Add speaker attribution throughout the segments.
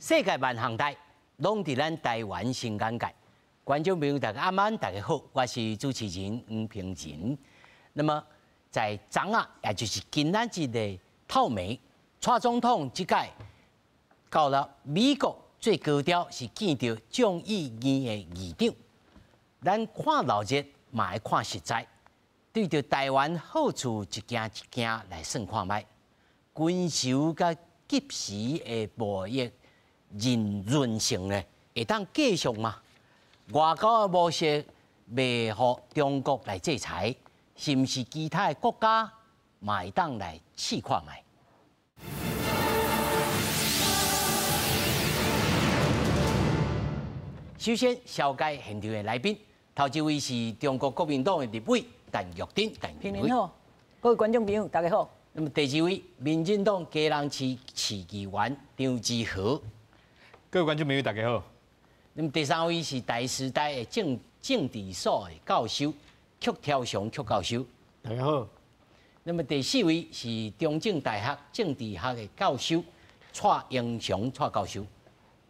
Speaker 1: 世界萬項代，攏佇咱台灣新眼界。觀眾朋友大家暗安，大家好，我是主持人黃平仁。那麼在昨仔，也就是今仔日的透暝，蔡總統這擺到了美國最高調是見著眾議院的議長。咱看鬧熱嘛愛看實在，對著台灣好處一件一件來算看覓，軍售佮即時的貿易韌性呢，會當繼續嗎？外交的模式袂予中國來制裁，是毋是其他的國家嘛會當來試看覓？首先，紹介現場的來賓，頭一位是中國國民黨的立委陳玉珍，陳
Speaker 2: 立委好，各位觀眾朋友，大家好。
Speaker 1: 那麼第二位，民進黨基隆市市議員張志豪，
Speaker 3: 各位觀眾朋友，大家好。
Speaker 1: 那麼第三位是台師大的政治所的教授曲超雄曲教授，
Speaker 4: 大家好。
Speaker 1: 那麼第四位是中正大學政治學的教授蔡英雄蔡教授。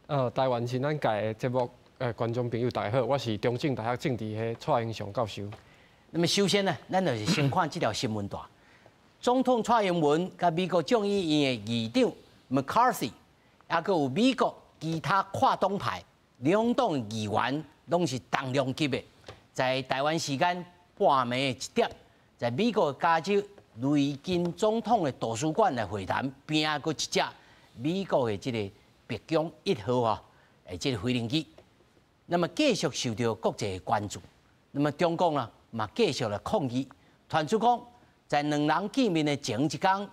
Speaker 5: 台灣新眼界的節目。觀眾朋友大家好，我是中正大學政治系蔡英雄教授。
Speaker 1: 那麼首先呢，咱就是先看這條新聞帶。總統蔡英文佮美國眾議院的議長 McCarthy，抑閣有美國其他跨黨派兩黨議員，攏是重量級的。在台灣時間半暝的1點，在美國加州雷根總統的圖書館來會談，邊仔閣一隻美國的這个白宮一號啊，這个飛行機。那麼繼續受到國際的關注，那麼中共啊嘛繼續來抗議，傳出講在兩人見面的前一天，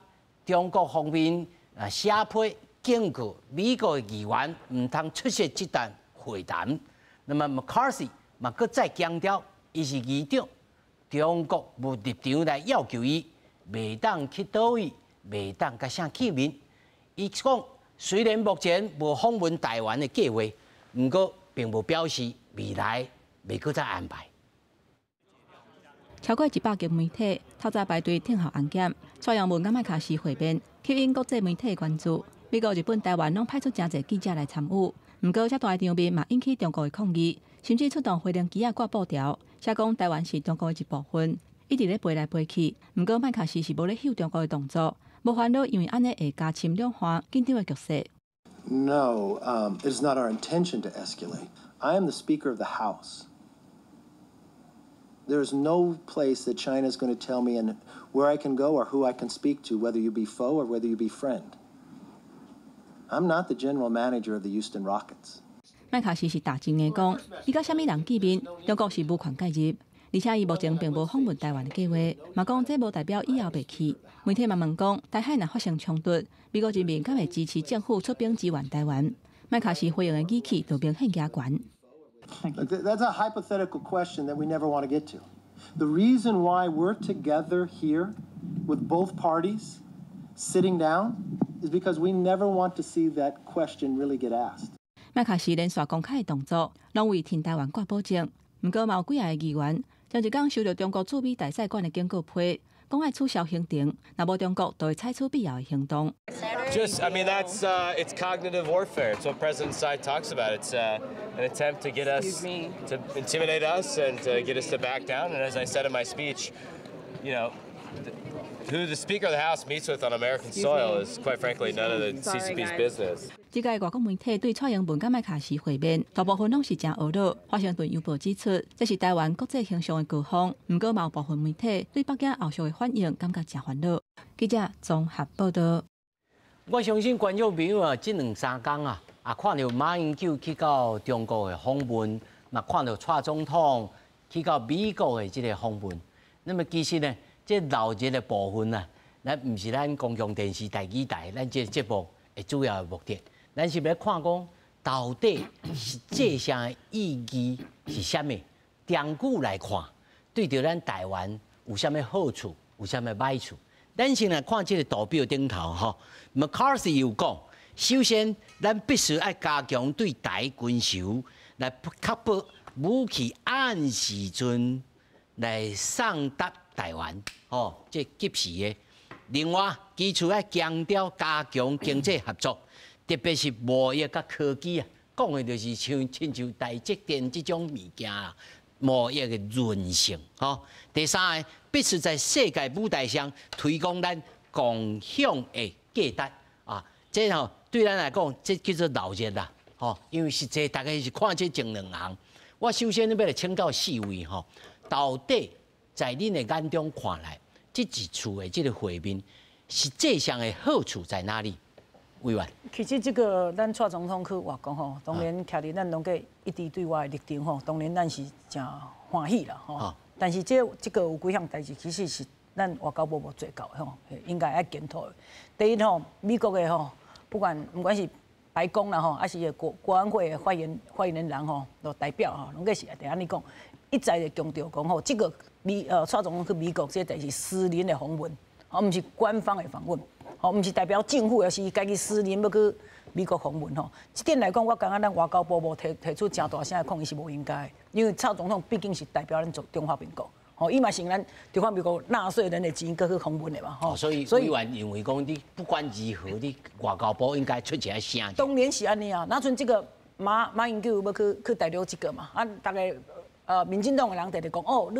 Speaker 1: 中國方面啊寫批警告美國的議員毋通出席這段會談。那麼 McCarthy 嘛閣再強調，伊是議長，中國無立場來要求伊，袂當去佗位，袂當共誰見面。伊講雖然目前無訪問台灣的計劃，毋過並無表示未來袂閣再安排。
Speaker 6: 超過100間媒體透早排隊等候安檢，蔡英文佮麥卡錫會面，吸引國際媒體關注。美國、日本、台灣攏派出誠濟記者來參與。毋過，遮大場面嘛引起中國的抗議，甚至出動飛行機仔掛布條，寫講台灣是中國的一部分，一直咧飛來飛去。毋過，麥卡錫是無咧翕中國的動作，無煩惱，因為按呢會加深兩岸緊張的局勢。
Speaker 7: No, it is not our intention to escalate. I am the Speaker of the House. There is no place that China is going to tell me and where I can go or who I can speak to, whether you be foe or whether you be friend. I'm not the general manager of the Houston Rockets.
Speaker 6: 麥卡錫是大聲的講，伊佮啥物人見面，中國是無權介入，而且伊目前並無訪問台灣的計劃，嘛講這無代表以後袂去。媒體嘛問講，台海若發生衝突，美國人民敢會支持政府出兵支援台灣？麥卡錫回應的語氣就明顯加懸。
Speaker 7: That's a hypothetical question that we never want to get to. The reason why we're together here with both parties sitting down is because we never want to see that question really get asked.
Speaker 6: 麥卡錫連續公開的動作，攏為挺台灣掛保證。毋過嘛有幾个議員，前一工收著中國駐美大使館的警告批，講愛取消行程，若無中國就會採取必要的行動。
Speaker 8: Just, I mean, it's cognitive warfare. It's what President Xi talks about. It's an attempt to get us to intimidate us and to get us to back down. And as I said in my speech, who the Speaker of the House meets with on American soil is, quite frankly, none of the CCP's business.
Speaker 6: 這屆外國媒體對蔡英文佮麥卡錫會面，大部分攏是誠懊惱。華盛頓郵報指出，這是台灣國際形象的高峰。毋過，嘛有部分媒體對北京後續的反應感覺誠煩惱。記者綜合報道。
Speaker 1: 我相信觀眾朋友啊，這兩三工啊，啊看著馬英九去到中國的訪問，嘛看著蔡總統去到美國的這个訪問。那麼其實呢，這鬧熱的部分啊，咱毋是咱公共電視台語台，咱這个節目的主要的目的。咱是欲看講，到底實際上的意義是啥物？長久來看，對著咱台灣有啥物好處，有啥物歹處？咱先來看這个圖表頂頭吼，McCarthy 有講，首先咱必須愛加強對台軍售，來確保武器按時陣來送達台灣，吼，這及時的。另外，其次愛強調加強經濟合作，特別是貿易佮科技啊，講的就是像親像台積電這種物件啊，貿易的韌性吼。第三个，必須在世界舞台上推廣咱共享的價值啊，這吼對咱來講，這叫做鬧熱啦，吼，因為實際大家是看這前兩項。我首先欲來請教四位吼，到底在恁的眼中看來，這一次的這个會面，實際上的好處在哪裡？委員。
Speaker 2: 其實這个咱蔡總統去外國吼，當然徛佇咱攏閣一致對外的立場吼，當然咱是誠歡喜啦吼。但是這這个有幾項代誌，其實是咱外交部無做到的吼，應該愛檢討的。第一吼，美國的吼，不管是白宮啦吼，抑是國安會的發言人吼，都代表吼，攏閣是會按呢講，一再的強調講吼，這个蔡總統去美國，這个是私人的訪問，吼，毋是官方的訪問，吼，毋是代表政府，而是家己私人欲去美國訪問吼。這點來講，我感覺咱外交部無提出誠大聲的抗議是無應該的，因為蔡總統畢竟是代表咱中華民國。吼，伊嘛是咱中華民國納稅人的錢閣去訪問的嘛，吼。
Speaker 1: 所以委員認為講，你不管如何，你外交部應該出一个聲。
Speaker 2: 當然是按呢啊，若像這个馬英九欲去大陸這个嘛，啊，逐个民進黨的人直直講，哦，你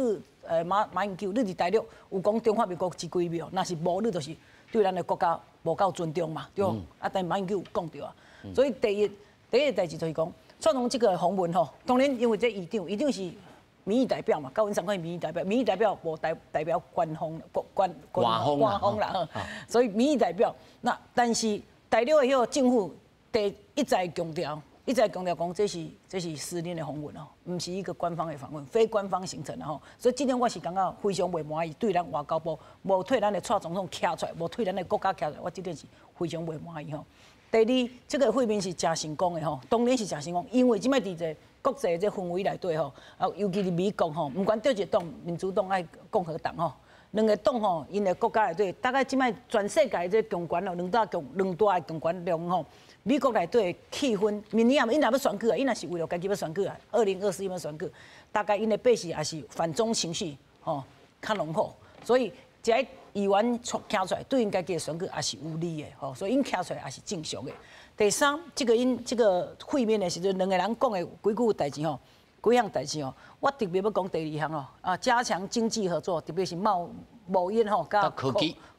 Speaker 2: 馬英九，你佇大陸有講中華民國一句無？若是無，你就是對咱的國家無夠尊重嘛，對無？啊，但馬英九有講著啊，所以第一个代誌就是講，蔡總統這个訪問吼，當然因為這議長，議長是民意代表嘛，佮阮仝款民意代表，民意代表無代表官方官
Speaker 1: 官
Speaker 2: 官方啦，所以民意代表那但是大陸的彼个政府第一再強調，一再強調講這是私人的訪問哦，毋是一個官方的訪問，非官方行程啦吼。所以這點我是感覺非常袂滿意，對咱外交部無替咱的蔡總統徛出來，無替咱的國家徛出來，我這點是非常袂滿意吼。第二，這个會面是誠成功的吼，當然是誠成功，因為這擺佇這國際這氛圍內底吼，啊，尤其是美國吼，毋管佗一个黨，民主黨抑共和黨吼，兩个黨吼，𪜶的國家內底，大概這擺全世界這強權哦，兩大強權中吼，美國內底的氣氛，明年啊，𪜶若欲選舉啊，𪜶若是為了家己欲選舉啊，2024欲選舉，大概𪜶的百姓也是反中情緒吼較濃厚，所以這議員出徛出來，對𪜶家己的選舉也是有利的吼，所以𪜶徛出來也是正常的。第三，這个𪜶這个會面的時陣，兩个人講的幾句代誌吼，幾項代誌吼，我特別欲講第二項吼，啊，加強經濟合作，特別是貿易吼，佮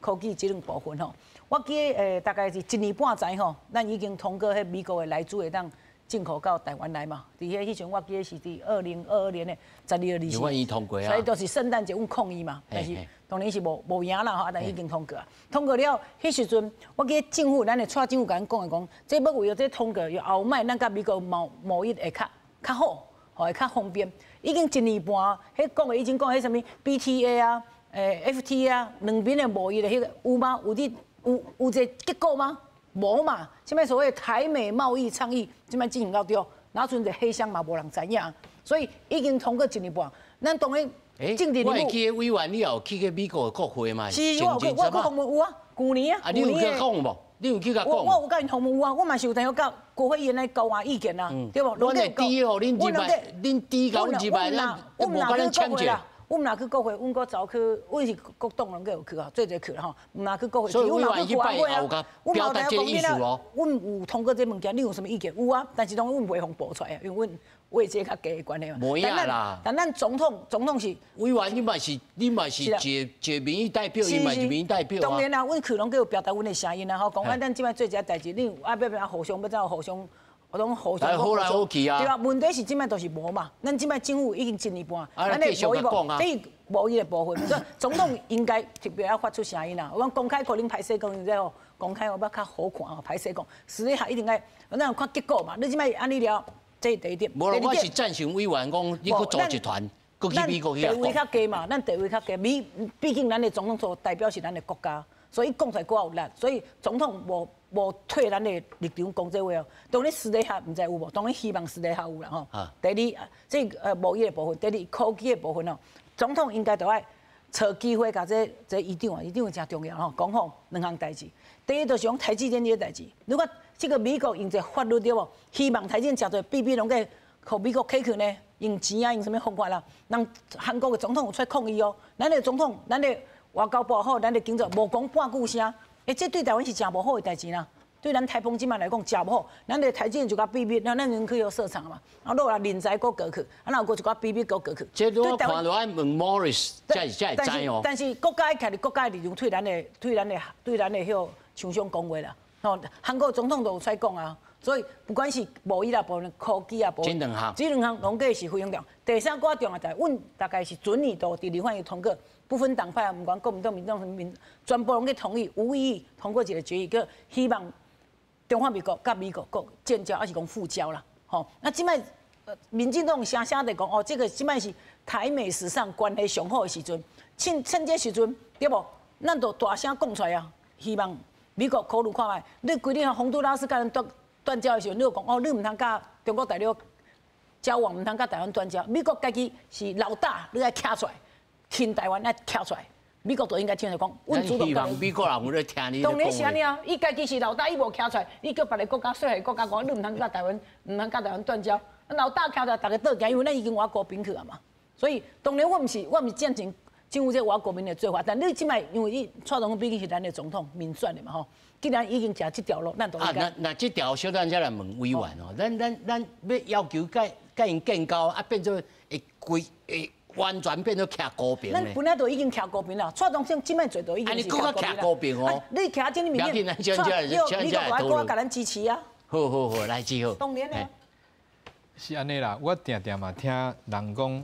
Speaker 2: 科技這兩部分吼。我記得大概是一年半前吼，咱已經通過彼美國的萊豬會當進口到台灣來嘛。佇彼時陣，我記得是佇2022年的12月24，
Speaker 1: 所
Speaker 2: 以就是聖誕節，阮抗議嘛，但是當然是無贏啦吼，但已經通過啊。通過了，彼時陣我記得政府，咱的蔡政府共阮講的講，這欲為著這通過，後擺咱佮美國貿易會較好，吼會較方便。已經一年半，彼講的已經講彼啥物 BTA 啊、FTA 啊，兩邊的貿易的彼个有嗎？有佇有一个結果嗎？無嘛。這擺所謂台美貿易倡議，這擺進行到對，若賰一个黑箱嘛，無人知影。所以已經通過一年半，咱當然
Speaker 1: 政治。我會記得委員，你有去過美國的國會嘛？
Speaker 2: 是，我有去訪問有啊，舊年啊。
Speaker 1: 啊，你有去講無？你有去共講？
Speaker 2: 我有共𪜶訪問有啊，我嘛是有當佮國會議員來交換意見啊，對無？
Speaker 1: 阮會知哦，恁入來，恁知共阮入來，咱無共恁簽字。
Speaker 2: 阮若去國會，阮閣走去，阮是各黨攏閣有去啊，做伙去吼，毋若去國會，
Speaker 1: 所以委員去拜有共表達這个意思哦。
Speaker 2: 阮有通過這物件，你有啥物意見？有啊，但是當然阮袂予報出來啊，因為阮位階較低的關係嘛。
Speaker 1: 無影啦。
Speaker 2: 但咱總統是
Speaker 1: 委員，你嘛是一个民意代表，伊嘛是民意代表啊。
Speaker 2: 當然啦，阮去攏閣有表達阮的聲音啊，吼，講啊，咱這擺做這代誌，你啊欲欲互相欲怎互相？我講互相
Speaker 1: 好來好去啊。
Speaker 2: 對啊，問題是這擺都是無嘛。咱這擺政府已經一年半，
Speaker 1: 咱的貿易
Speaker 2: 這貿易的部分，所以總統應該特別愛發出聲音啦。我講公開可能歹勢講，這吼公開我欲較好看哦，歹勢講，私底下一定愛，咱看結果嘛。你這擺按呢了，這是第一點。
Speaker 1: 無，我是贊成委員講，你閣組一團，閣去美國去
Speaker 2: 地位較低嘛，咱地位較低，畢竟咱的總統所代表是咱的國家，所以講出來閣有力，所以總統無替咱的立場講這話哦。當然私底下毋知有無，當然希望私底下有啦吼。第二，這貿易的部分；第二，科技的部分哦。總統應該都愛揣機會，共這議長啊，議長誠重要吼，講好兩項代誌。第一就是講台積電這個代誌，如果這个美國用一个法律對無，希望台積電誠濟比比攏閣予美國起去呢，用錢啊，用啥物方法啦？人韓國的總統有出來抗議哦，咱的總統，咱的外交部好，咱的經濟無講半句聲，欸，這對台灣是誠無好的代誌啦。對咱台澎金馬來講誠無好。咱的台積電就較秘密，那咱人去予設廠嘛，啊，落來人才閣過去，啊，若有閣一寡秘密閣過去。
Speaker 1: 這我看著愛問 Morris 才會知哦。
Speaker 2: 但是國家徛佇國家的立場，對咱的彼個廠商講話啦。吼，韓國總統都有出來講啊，所以不管是貿易啦部分、科技啊部分，
Speaker 1: 這兩項，
Speaker 2: 這兩項攏計是非常重要。第三個重要就阮大概是準年度佇立法院通過，不分黨派啊，毋管國民黨、民黨、民，全部攏去同意，無異議通過一個決議，叫希望中華民國佮美國閣建交，抑是講復交啦。吼，那這擺民進黨聲聲在講，哦，這個這擺是台美史上關係上好的時陣，趁這時陣，對無？咱就大聲講出來啊，希望美國考慮看覓。你規日洪都拉斯佮咱斷交的時陣，你就講哦，你毋通佮中國大陸交往，毋通佮台灣斷交。美國家己是老大，你愛徛出來，挺台灣愛徛出來。美國就應該聽來講，
Speaker 1: 阮主動。希望美國人有咧聽你。
Speaker 2: 當然是按呢啊，伊家己是老大，伊無徛出來，你叫別个國家、細個國家講，你毋通佮台灣，毋通佮台灣斷交。老大徛出來，逐家倒行，因為咱已經倚高邊去啊嘛。所以當然我毋是贊成政府這倚高邊的做法，但你這擺因為伊蔡總統畢竟是咱的總統，民選的嘛吼。既然已經行這條路，咱就應該。
Speaker 1: 啊，那這條小等下來問委員哦，咱欲要求佮𪜶建交，啊變做會規會完全變做徛孤邊。
Speaker 2: 咱本來就已經徛孤邊啦，蔡總統這擺做就已經是徛
Speaker 1: 孤邊哦。
Speaker 2: 你徛這裡面，你美國來共咱支持啊。
Speaker 1: 好好好，來志好。
Speaker 2: 當然啦。
Speaker 3: 是按呢啦，我定定嘛聽人講，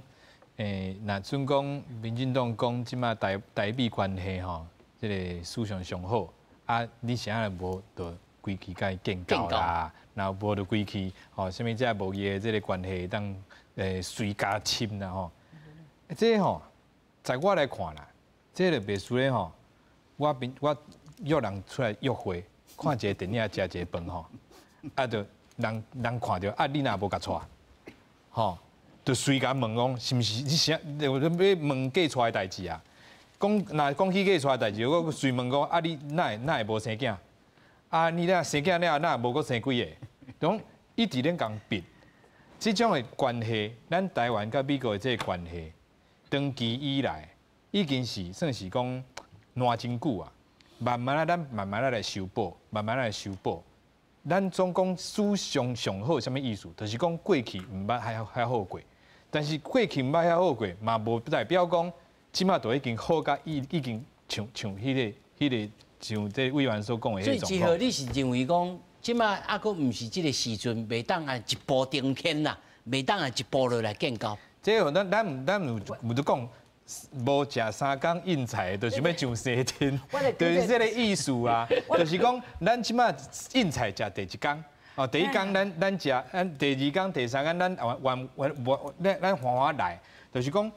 Speaker 3: 若準講民進黨講這擺台美關係吼，這個史上上好。啊！你啥也無就規氣共伊建交啦，若無就規氣吼，啥物這貿易的這個關係會當隨加深啦吼。這吼，在我來看啦，這就袂輸咧吼。我變我約人出來約會，看一個電影，食一個飯吼，啊，就人人看著啊，你若無共帶，吼，就隨共問講，是毋是你啥？欲問嫁娶的代誌啊？講若講起嫁娶的代誌，我隨問講啊，你哪會哪會無生囝？啊，你若生囝了後，哪會無閣生幾个？講一直咧共逼，這種的關係，咱台灣佮美國的這個關係，長期以來已經是算是講爛真久啊。慢慢啊，咱慢慢啊來修補，慢慢來修補。咱總講史上上好，啥物意思？就是講過去毋捌遐遐好過，但是過去毋捌遐好過，嘛無代表講。這擺都已經好甲已經像彼個像這委員所講的彼種。
Speaker 1: 所以，之後你是認為講，這擺猶閣毋是這個時陣，袂當按一步登天啦，袂當按一步落來建交。
Speaker 3: 這個咱有咧講，無食三工吮菜，就是欲上西天，就是這個意思啊。就是講，咱這擺吮菜食第一工，哦，第一工咱食，咱第二工、第三工咱完完無咱緩緩來，就是講。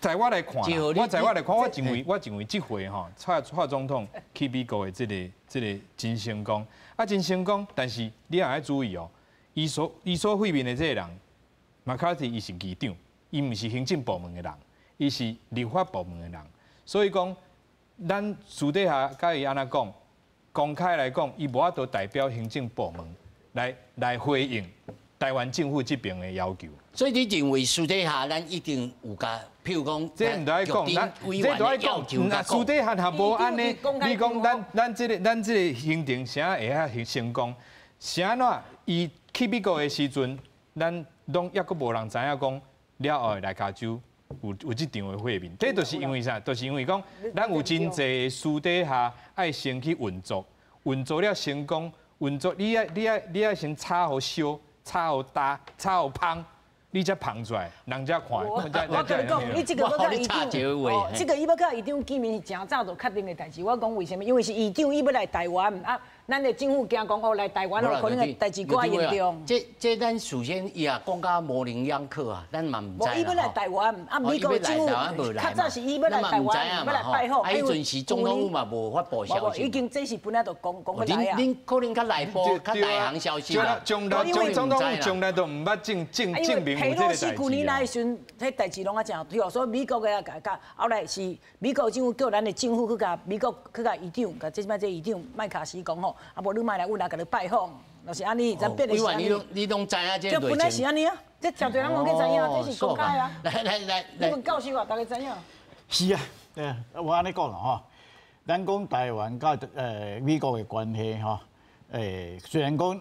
Speaker 3: 在我來看，我認為這回吼，蔡總統去美國的這個真成功，啊真成功，但是你也愛注意哦，伊所會面的這個人，麥卡錫伊是議長，伊毋是行政部門的人，伊是立法部門的人，所以講，咱私底下共伊按怎講，公開來講，伊無法度代表行政部門來回應台灣政府這邊的要求。
Speaker 1: 所以你認為私底下咱一定有共，譬如講，
Speaker 3: 這毋著愛講，咱這著愛講，若私底下若無按呢，你講咱這個行程啥會遐成功？是按怎？伊去美國的時陣，咱攏猶閣無人知影講了後會來加州有這場的會面。這就是因為啥？就是因為講，咱有真濟私底下愛先去運作，運作了成功，運作你愛先炒予燒，炒予焦，炒予芳。你才捧出來，人才看。
Speaker 2: 我共你講，你這個欲共議長，哦，這個伊欲共議長見面是誠早就確定的代誌。我講為啥物？因為是議長伊欲來台灣啊，咱的政府驚講哦來台灣哦，可能會代誌閣較嚴重。
Speaker 1: 這咱事先伊也講甲模棱兩可啊，咱嘛毋知。
Speaker 2: 伊欲來台灣啊，美國政府較早是伊欲來台灣，欲來拜訪。
Speaker 1: 啊，彼陣時總統府嘛無發布消息。
Speaker 2: 已經這是本來就講講欲來啊。
Speaker 1: 恁可能較內部較內行消息啦。
Speaker 3: 從來總統府從來都毋捌證明。
Speaker 2: 佩洛西舊年來的時陣，彼代誌攏啊誠對哦，所以美國的也共共，後來是美國政府叫咱的政府去共美國去共議長，共這擺這議長麥卡錫講吼，啊無你莫來，阮來共你拜訪，就是按呢，才變的是按呢。
Speaker 1: 你攏知影這
Speaker 2: 這本來是按呢啊，這誠濟人攏去知影，這是公開啊。
Speaker 1: 來來來，
Speaker 2: 你問教授啊，大家知影。
Speaker 4: 是啊，對，我按呢講啦吼，咱講台灣佮美國的關係吼，雖然講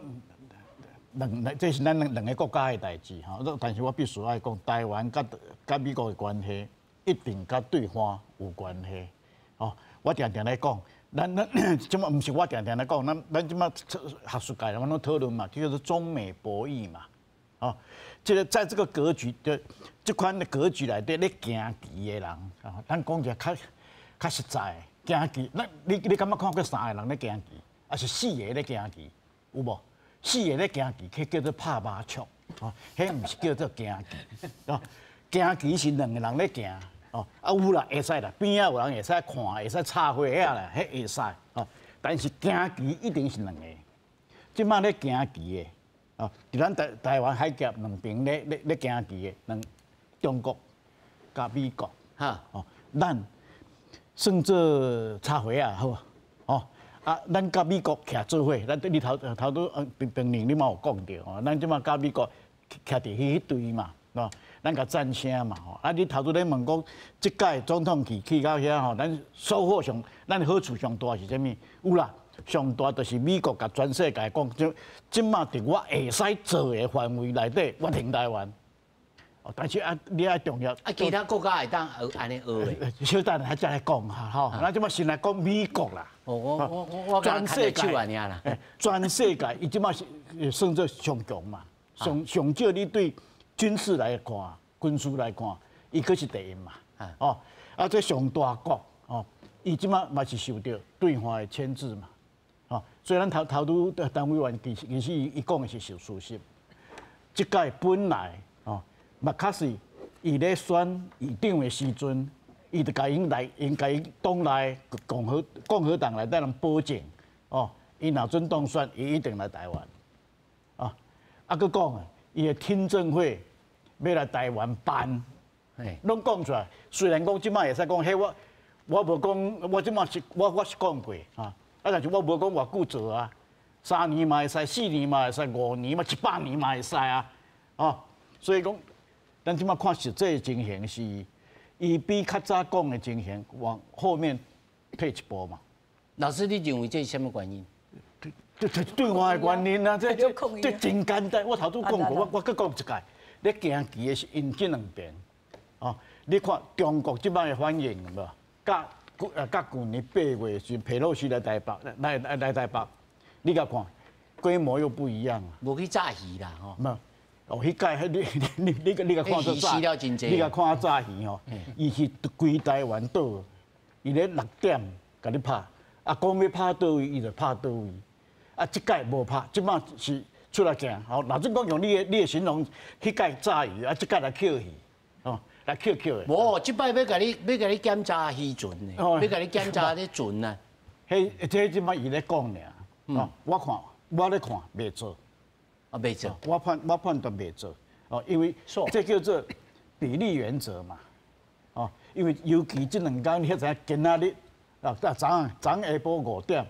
Speaker 4: 兩，這是咱兩個國家的代誌吼，但是我必須愛講，台灣佮美國的關係一定佮對岸有關係。哦，我定定咧講，咱這馬毋是我定定咧講，咱這馬學術界攏討論嘛，叫做中美博弈嘛。哦，這個在這個格局的這款的格局內底，咧行棋的人，啊，咱講起來較較實在，行棋，咱你感覺看過三個人咧行棋，抑是四個咧行棋，有無？四個咧行棋，彼叫做拍麻將，哦，彼毋是叫做行棋，哦，行棋是兩個人咧行，哦，啊有啦，會使啦，邊仔有人會使看，會使插花遐啦，彼會使，哦，但是行棋一定是兩個，這馬咧行棋的。哦，佇咱台灣海峽兩邊咧行棋的，兩中國佮美國，哦，咱算做插花仔好，哦，啊，咱佮美國徛做伙，咱你頭頭拄評論你嘛有講著吼，咱這馬佮美國徛佇彼隊嘛，哦，咱共贊聲嘛，吼，啊，你頭拄咧問講，這屆總統去到遐吼，咱收穫上，咱的好處上大是啥物？有啦。上大就是美國共全世界講，這這馬佇我會使做的範圍內底，我挺台灣。哦，但是啊，你愛重要。
Speaker 1: 啊，其他國家會當學按呢學的。
Speaker 4: 小等下才來講哈，吼，咱這馬先來講美國啦。
Speaker 1: 哦，我全世界啦。
Speaker 4: 全世界伊這馬是算做上強嘛，上上少你對軍事來看，軍事來看，伊閣是第一嘛。哦，啊，這上大國哦，伊這馬嘛是受著對岸的牽制嘛。哦，所以咱頭頭拄陳委員其實伊講的是事實。這屆本來哦，麥卡錫伊咧選議長的時陣，伊就共𪜶來，𪜶共伊黨內共和黨內底人保證，哦，伊若準當選，伊一定來台灣。啊，啊，閣講伊的聽證會欲來台灣辦，攏講出來。雖然講這馬會使講，彼我無講，我這馬是我是講過啊。啊！但是我無講偌久做啊，3年嘛會使，4年嘛會使，5年嘛，100年嘛會使啊！哦，所以講，咱這馬看實際情形是，伊比較早講的情形往後面退一步嘛。
Speaker 1: 老師，你認為這是啥物原因？
Speaker 4: 這對岸的原因啊，這真簡單。我頭拄講過，我閣講一擺，咧行棋的是𪜶這兩邊，哦，你看中國這擺的反應無？佮佮舊年8月時，佩洛西來台北，來台北，你共看，規模又不一樣。
Speaker 1: 無去炸魚啦，吼。
Speaker 4: 無，哦，彼屆你共看做炸，你共看炸魚吼，伊是規台灣島，伊咧6點共你拍，啊，講欲拍佗位，伊就拍佗位，啊，這屆無拍，這擺是出來行，吼，若準講用你的形容，彼屆炸魚，啊，這屆來抾魚，哦。來抾抾的。
Speaker 1: 無，這擺欲共你欲共你檢查漁船呢，欲共你檢查這船啊。
Speaker 4: 彼這這擺伊咧講爾，哦，我看我咧看袂做，
Speaker 1: 啊袂做。
Speaker 4: 我判斷袂做，哦，因為這叫做比例原則嘛，哦，因為尤其這兩工你知影今仔日啊，昨昏昨下晡5點，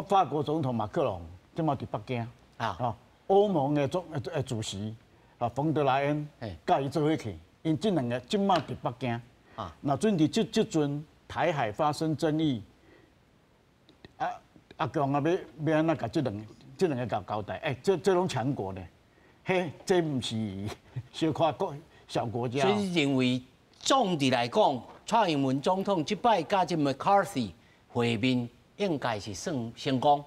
Speaker 4: 法國總統馬克龍這擺佇北京，啊，哦，歐盟的總主席啊，馮德萊恩，佮伊做伙去。𪜶這兩個這擺佇北京，啊，若準佇這陣台海發生爭議，啊阿強啊，欲按怎共這兩個共交代？欸，這攏強國呢，彼這毋是小可國小國家。
Speaker 1: 所以你認為總的來講，蔡英文總統這擺佮這麥卡錫會面，應該是算成功。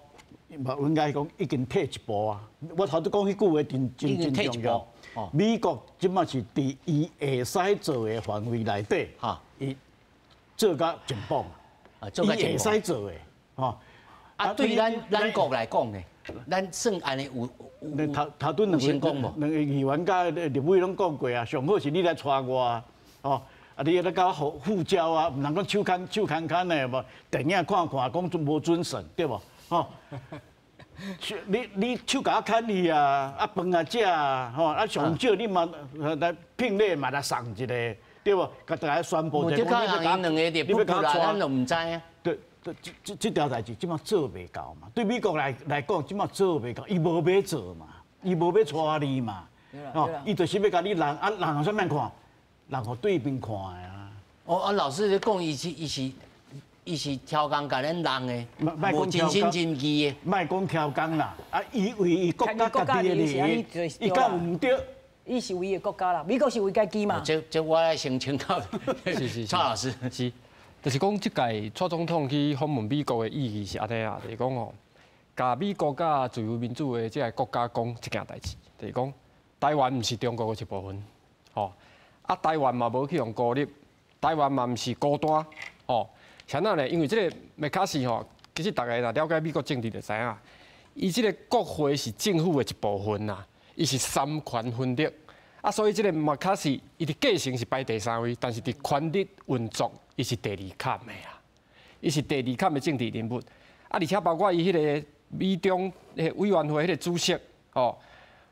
Speaker 4: 無應該講已經退一步啊！我頭拄講彼句話真真真重要。美國這擺是佇伊會使做的範圍內底，伊做甲盡棒，伊會使做的，吼。
Speaker 1: 啊，對咱國來講呢，咱算按呢有有
Speaker 4: 頭頭拄兩個兩個議員佮立委攏講過啊，上好是你來帶我，吼，啊，你來佮我副交啊，毋通講手牽手牽牽的無，電影看看講無準繩，對無？吼。你手共我牽去啊，啊飯啊食啊，吼啊上少你嘛來聘禮嘛來送一個，對無？共大家宣布者，
Speaker 1: 你欲兩個你欲共我咱就毋知啊。
Speaker 4: 對，這條代誌這擺做袂到嘛？對美國來講，這擺做袂到，伊無欲做嘛，伊無欲帶你嘛，哦，伊就是欲共你人啊，人予啥物看？人予對面看的啊。
Speaker 1: 哦啊，老師咧講，伊是伊是超工共咱人的，無真心真意的。
Speaker 4: 莫講超工啦，啊，伊為伊國家家己的利益，伊敢有毋對？
Speaker 2: 伊是為伊的國家啦，美國是為家己嘛。
Speaker 1: 這我愛先請教蔡老師。
Speaker 5: 是，就是講這屆蔡總統去訪問美國的意義是按呢啊，就是講吼，共美國佮自由民主的這个國家講一件代誌，就是講台灣毋是中國的一部分，吼，啊，台灣嘛無去予孤立，台灣嘛毋是孤單，吼。啥物呢？因為這个麥卡錫吼，其實大家若了解美國政治就知影，伊這个國會是政府的一部分啦，伊是三權分立，啊，所以這个麥卡錫伊佇繼承是排第三位，但是佇權力運作，伊是第二級的啊，伊是第二級的政治人物，啊，而且包括伊彼个美中委員會彼个主席，吼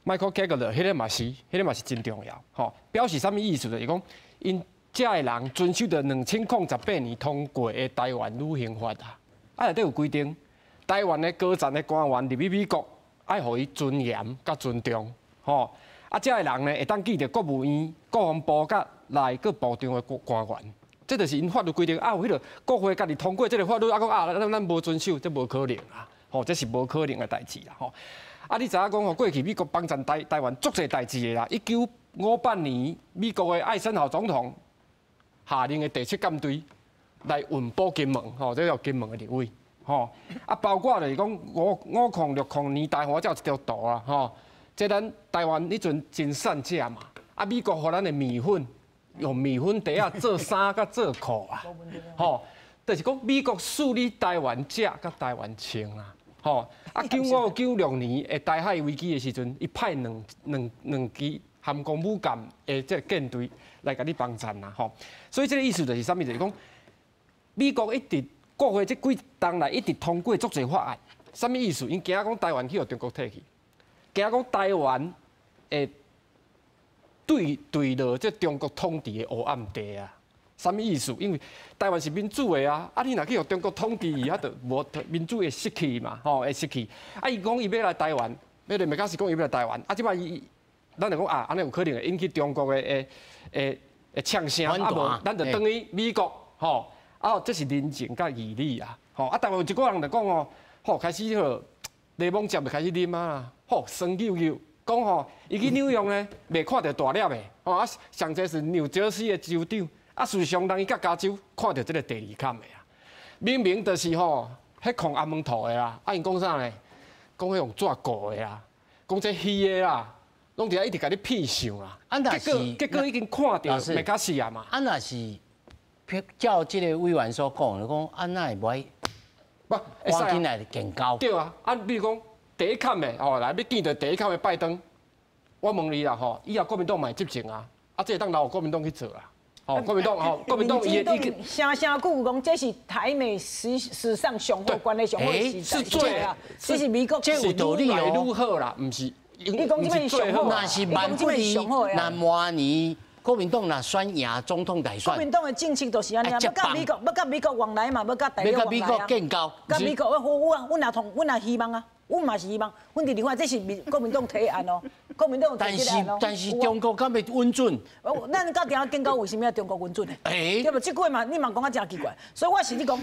Speaker 5: ，Michael Gallagher，彼个嘛是真重要，吼，表示啥物意思？就是講，𪜶遮的人遵守著2018年通過的台灣旅行法啊，啊內底有規定，台灣的高層的官員入去美國，愛予伊尊嚴佮尊重，吼，啊，遮的人呢會當見著國務院、國防部佮內閣部長的官員，這就是𪜶法律規定。啊，有彼个國會家己通過這个法律，啊，講啊，咱無遵守，這無可能啊，吼，這是無可能的代誌啦，吼。啊，你知影講吼，過去美國幫贊台灣足濟代誌的啦。1958年，美國的艾森豪總統下令的第七艦隊來運補金門，吼，這叫金門的立委，吼。啊，包括就是講5060年台灣才有一張圖啊，吼。這咱台灣彼陣真散食嘛，啊，美國予咱的麵粉，用麵粉袋仔做衫佮做褲啊，吼，就是講美國賜予台灣食佮台灣穿啊，吼。啊，9596年的台海危機的時陣，伊派兩支航空母艦的這個艦隊來共你幫贊啦，吼。所以這个意思就是啥物？就是講美國一直國會這幾冬來一直通過足濟法案，啥物意思？𪜶驚講台灣去予中國提去，驚講台灣會對落這中國統治的黑暗地啊。啥物意思？因為台灣是民主的啊，啊你若去予中國統治伊，啊就無民主會失去嘛，吼會失去。啊伊講伊欲來台灣，彼个麥卡錫講伊欲來台灣，啊這擺伊，咱就講啊，按呢有可能會引起中國的的嗆聲，啊無，咱就轉去美國，吼，啊這是人情佮義理啊，吼，啊台灣有一寡人就講哦，吼開始彼个檸檬汁就開始啉啊，吼酸溜溜，講吼伊去紐約呢，袂看著大粒的，吼啊上濟是紐澤西的州長。啊，事實上，人伊佮加州看著這个第二級的啊，明明就是吼，彼控阿門圖的啦，啊，𪜶講啥呢？講彼用紙糊的啦，講這虛的啦，攏佇遐一直共你騙相啦。
Speaker 1: 啊，
Speaker 5: 結果已經看著麥卡錫啊嘛。
Speaker 1: 啊，若是照這个委員所講，講啊，哪會無愛
Speaker 5: 不
Speaker 1: 趕緊來建交？
Speaker 5: 對啊，啊，比如講第一級的吼，來欲見著第一級的拜登，我問你啦吼，以後國民黨嘛會執政啊，啊，這會當留予國民黨去做啊？哦，國民黨吼，國民黨伊
Speaker 2: 的聲聲句講，這是台美史上上好關係上好的時代啊！這是美國
Speaker 1: 這有道理哦，
Speaker 5: 愈好啦，毋是。
Speaker 2: 你講這是上好，
Speaker 1: 若是萬不利，若明年國民黨若選贏總統大選，
Speaker 2: 國民黨的政策就是按呢，欲佮美國，欲佮美國往來嘛，欲佮大陸往來啊。
Speaker 1: 欲佮美國建交，
Speaker 2: 佮美國，我阮也希望啊。阮嘛是希望，阮佇另外這是國民黨提案哦，國民黨提這個案哦。
Speaker 1: 但是中國敢會允准？
Speaker 2: 咱到定建交，為什麼欲中國允准呢？對無？這句話嘛，你嘛講啊誠奇怪，所以我是咧講，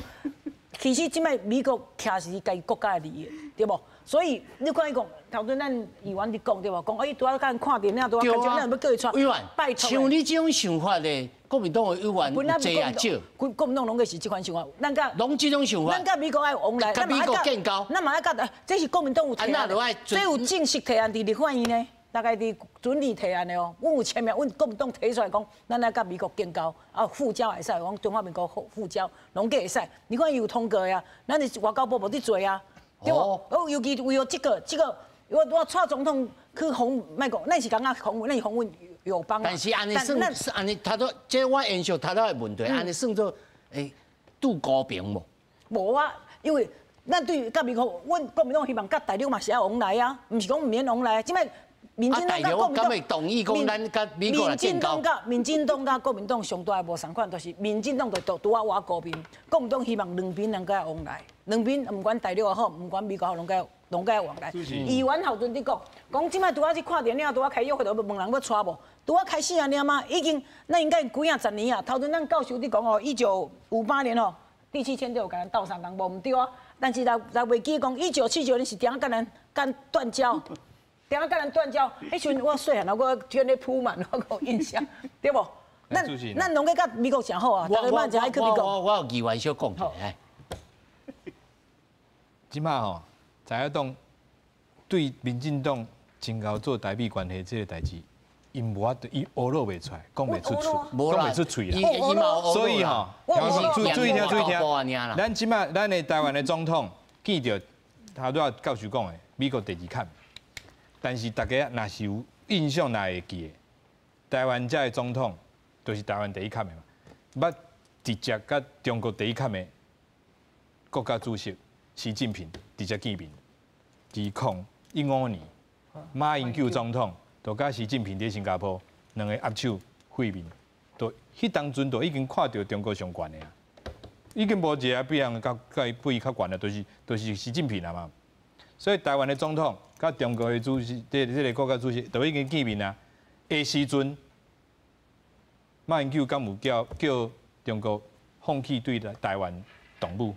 Speaker 2: 其實這擺美國徛是家己國家的利益，對無？所以你看伊講，頭拄咱議員佇講對無？講哎，拄仔共人看電影，拄仔感覺咱欲叫伊帶。
Speaker 1: 委員，
Speaker 2: 拜託。
Speaker 1: 像你這種想法的，國民黨的委員有濟也少。
Speaker 2: 國民黨攏閣是這款想法，咱佮
Speaker 1: 攏這種想法。
Speaker 2: 咱佮美國愛往來，
Speaker 1: 佮美國建交。
Speaker 2: 咱嘛愛佮，這是國民黨有提案，這有正式提案佇立法院呢，大概佇準備提案的哦。阮有簽名，阮國民黨提出來講，咱愛佮美國建交，啊復交會使，講中華民國復交，攏閣會使。你看伊有通過的啊，咱的外交部無佇做啊，對無？哦，尤其為著這個，這個，我蔡總統去訪，莫講，咱是感覺訪問，咱是訪問友邦。
Speaker 1: 但是按呢算，按呢，他都這我延續頭拄的問題，按呢算做拄高平無？
Speaker 2: 無啊，因為咱對佮美國，阮國民黨希望佮大陸嘛是愛往來啊，毋是講毋免往來。這擺民進黨佮國民黨，
Speaker 1: 同意講咱佮美國來建交。
Speaker 2: 民進黨佮國民黨上大的無仝款，就是民進黨就拄拄仔倚高邊，國民黨希望兩邊能夠往來，兩邊毋管大陸也好，毋管美國也好，攏該往來。議員頭陣佇講，講這擺拄仔去看電影，拄仔開約會，就問人欲帶無？拄仔開始按呢嗎？已經，咱應該幾仔十年啊。頭陣咱教授佇講哦，1958年哦，第七舰队有共咱鬥相共，無毋對啊。但是若若袂記講，1979年是定共咱共斷交，定共咱斷交。彼時陣我細漢，我天咧鋪滿，我有印象，對無？咱咱攏閣佮美國誠好啊，逐个嘛誠愛去美國。
Speaker 1: 我有議員小講一下。
Speaker 3: 這馬吼，在野黨對民進黨真𠢕做台美關係這個代誌，𪜶無法度，伊呵咾袂出來，講袂出喙，講袂出喙啦。所以吼，注意聽，注意聽。咱這馬咱的台灣的總統見著頭拄仔教授講的，美國第二坎。但是大家若是有印象，若會記得，台灣這的總統就是台灣第一坎的嘛，捌直接佮中國第一坎的國家主席習近平直接見面。2015年，馬英九總統就佮習近平佇新加坡兩个握手會面，就彼當陣就已經看著中國上懸的啊，已經無一个比人較佮比伊較懸的，就是習近平啊嘛。所以台灣的總統佮中國的主席，這個國家主席都已經見面啊。彼時陣，馬英九敢有叫中國放棄對台灣動武？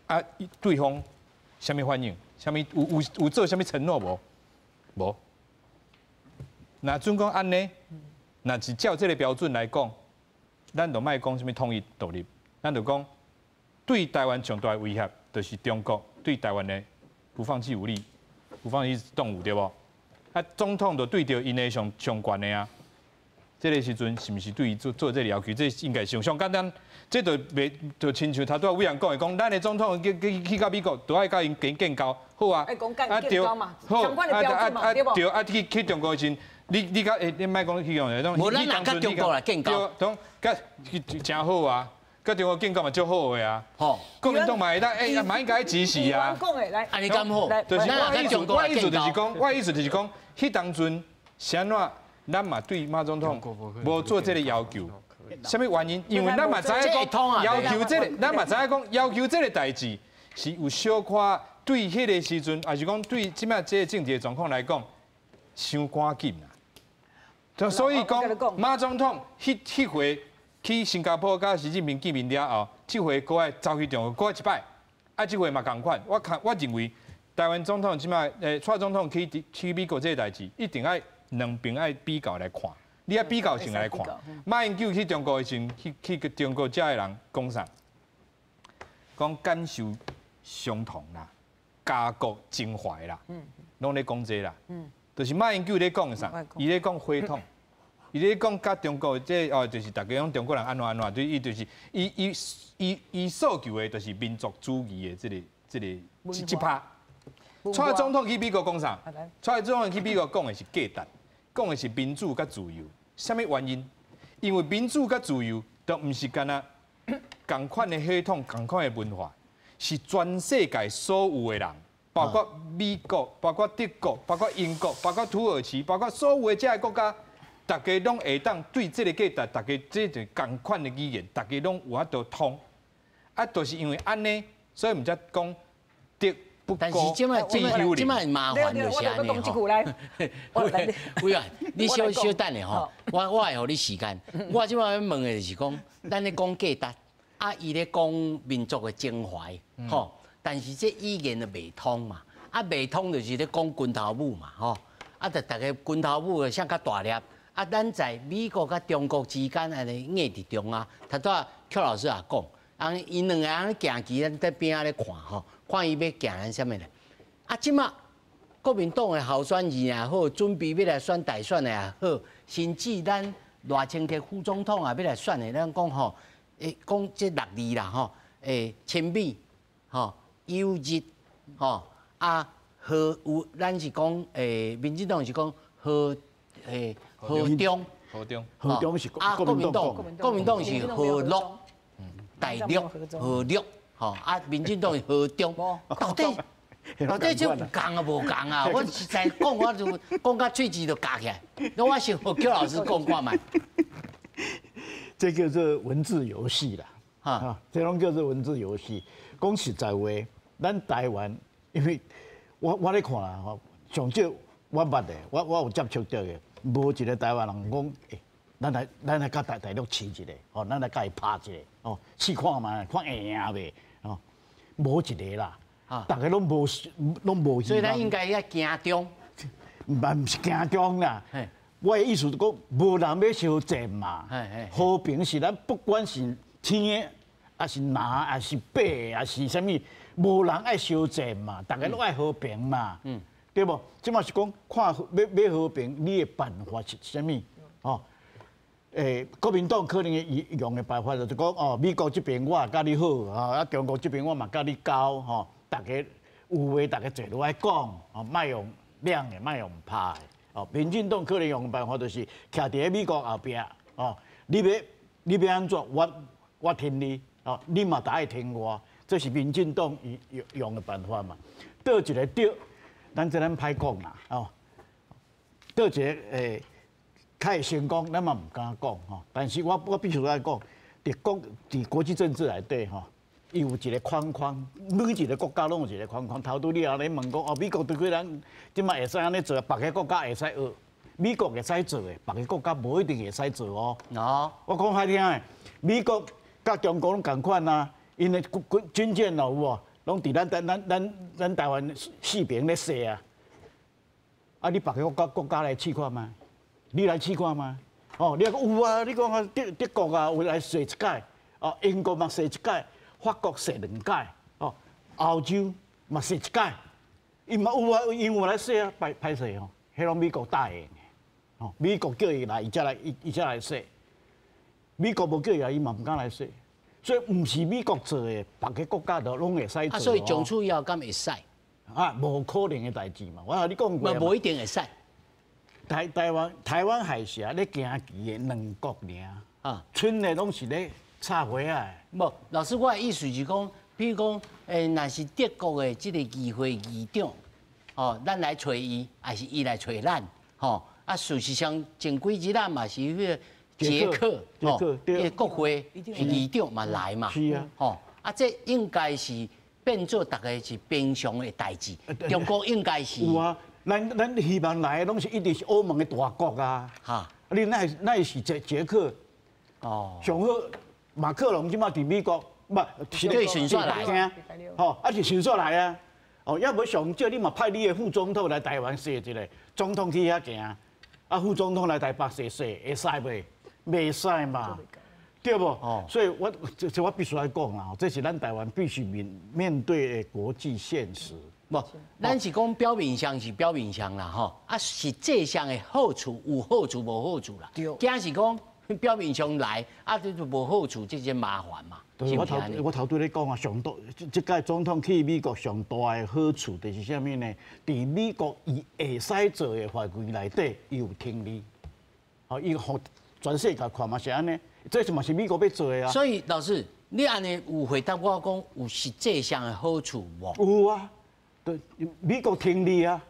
Speaker 3: 啊，對方啥物反應？啥物有做啥物承諾無？無。若準講按呢，若是照這個標準來講，咱就莫講啥物統一獨立，咱就講對台灣上大的威脅，就是中國對台灣的不放棄武力，不放棄動武，對無？啊，總統就對著𪜶的上上懸的啊，這個時陣是毋是對伊做做這個要求？這應該上上簡單，這就袂就親像頭拄仔委員講的，講咱的總統去去到美國，都愛佮𪜶建交，好啊，
Speaker 2: 啊對，好，啊啊啊
Speaker 3: 對，啊去中國的時陣，你佮欸，你莫講去用，
Speaker 1: 無咱若佮中國來建交，
Speaker 3: 對，佮誠好啊，佮中國建交嘛足好的啊，吼，國民黨嘛會當欸，嘛應該支持啊。
Speaker 1: 按呢敢好？
Speaker 3: 就是我意思，我意思就是講，我意思就是講，彼當陣是按怎？咱嘛對馬總統無做這個要求，啥物原因？因為咱嘛知影講要求這個，咱嘛知影講要求這個代誌是有小可對彼個時陣，抑是講對這馬這個政治的狀況來講，傷趕緊啦。所以講馬總統彼回去新加坡佮習近平見面了後，這回閣愛走去中國，閣一擺，啊，這回嘛仝款。我看我認為台灣總統這馬蔡總統去美國這個代誌，一定愛兩邊愛比較來看，你愛比較性來看。馬英九去中國的時陣，去中國遮的人講啥？講感受相同啦，家國情懷啦，攏咧講這啦。就是馬英九咧講啥？伊咧講血統，伊咧講佮中國這哦，就是逐家講中國人按怎按怎，對，伊就是伊伊伊伊訴求的，就是民族主義的這個這趴。蔡總統去美國講啥？蔡總統去美國講的是價值，講的是民主佮自由。啥物原因？因為民主佮自由都毋是干焦仝款的血統、仝款的文化，是全世界所有的人，包括美國、包括德國、包括英國、包括土耳其、包括所有的這个國家，逐家攏會當對這个價值，逐家這個仝款的語言，逐家攏有法度通。啊，就是因為按呢，所以毋才講德不
Speaker 1: 但是這擺這擺這擺麻煩就是按呢吼。委員，你小小等下吼，我會予你時間。我這擺欲問的就是講，咱咧講價值，啊，伊咧講民族的情懷，吼。但是這語言就袂通嘛，啊，袂通就是咧講拳頭母嘛，吼。啊，就逐个拳頭母的啥較大粒，啊，咱在美國佮中國之間按呢硬佇中啊，頭拄仔邱老師也講，啊，𪜶兩个按呢行棋，咱佇邊仔咧看吼。看伊欲行咱啥物咧？啊，這馬國民黨的候選人也好，準備欲來選大選的也好，甚至咱賴清德副總統也欲來選的，咱講吼，講這六字啦吼，親美，吼，友日，吼，啊，和有，咱是講民進黨是講和中，
Speaker 3: 和中，
Speaker 4: 和中是
Speaker 1: 啊，國民黨是和陸，大陸和陸。吼啊！民進黨是和中，到底這有仝啊無仝啊？我實在講，我就講甲喙舌都咬起來。那我先予邱老師講看覓。
Speaker 4: 這叫做文字遊戲啦，哈，這攏叫做文字遊戲。講實在話，咱台灣，因為我咧看啦，吼，上少我捌的，我有接觸著的，無一个台灣人講，欸，咱來佮大陸試一下，吼，咱來共伊拍一下，哦，試看覓，看會贏袂，哦，無一個啦，逐家攏無攏無。
Speaker 1: 所以咱應該要驚中，
Speaker 4: 毋是驚中啦。我的意思是講，無人欲相戰嘛。和平是咱不管是天的，抑是藍，抑是白，抑是啥物，無人愛相戰嘛，逐家攏愛和平嘛。對無？這馬是講看欲和平，你的辦法是啥物？哦，國民黨可能會用的辦法就是講，哦，美國這邊我也佮你好，啊，中國這邊我嘛佮你交，吼，逐家有話逐家坐落來講，哦，莫用兩的，莫用拍的。哦，民進黨可能用的辦法就是徛佇咧美國後壁，哦，你欲按怎，我聽你，哦，你嘛得愛聽我，這是民進黨用的辦法嘛。佗一个對，咱這咱歹講啦，哦，佗一个較會成功，咱嘛毋敢講吼。但是我必須愛講，佇國際政治內底吼，伊有一个框框，每一个國家攏有一个框框。頭拄你也咧問講，哦，美國對幾人這馬會使按呢做，別个國家會使學，美國會使做的，別个國家無一定會使做哦。我講歹聽的，美國佮中國攏仝款啊，𪜶的軍艦哦有無，攏佇咱台灣四爿咧踅啊。啊，你別个國家來試看覓？你來試看覓？哦，你講有啊？你講啊，德國啊，有來踅一擺，哦，英國嘛踅一擺。法國踅兩擺，哦，歐洲嘛踅一擺，伊嘛有啊，伊有來踅啊，歹歹勢吼，彼攏美國答應的，哦，美國叫伊來，伊才來，伊才來踅。美國無叫伊來，伊嘛毋敢來踅。所以毋是美國做的，別个國家都攏會使做。
Speaker 1: 啊，所以從此以後敢會使？
Speaker 4: 啊，無可能的代誌嘛，我共你講過。
Speaker 1: 無一定會使。
Speaker 4: 台灣海峽咧行棋的兩國爾，啊，賰的攏是咧插花仔。
Speaker 1: 無，老師，我的意思是講，比如講，若是德國的這个議會議長，哦，咱來揣伊，抑是伊來揣咱，吼，啊，事實上前幾日啊嘛是彼个捷克，吼，彼個國會議長嘛來嘛，
Speaker 4: 是啊，
Speaker 1: 吼，啊，這應該是變做逐家是平常的代誌，中國應該是。
Speaker 4: 有啊，咱希望來的攏是一定是歐盟的大國啊，哈，你哪是捷克？哦，上好。馬克龍這馬佇美國，毋是
Speaker 1: 對迅速來，
Speaker 4: 吼，啊是迅速來啊，哦，抑無上少你嘛派你的副總統來台灣踅一下，總統去遐行，啊副總統來台北踅踅，會使袂？袂使嘛，對無？哦，所以我這我必須來講啦，這是咱台灣必須面對的國際現實。
Speaker 1: 無，咱是講表面上是表面上啦，吼，啊實際上的好處有好處無好處啦，驚是講。表面上來，啊，這就無好處，這真麻煩嘛。
Speaker 4: 我頭拄咧講啊，上大這屆總統去美國上大的好處就是啥物呢？佇美國伊會使做的範圍內底，伊有聽你，吼，伊予全世界看嘛是按呢，這是嘛是美國欲做的啊。
Speaker 1: 所以老師，你按呢有回答我講有實際上的好處無？
Speaker 4: 有啊，對，美國聽你啊，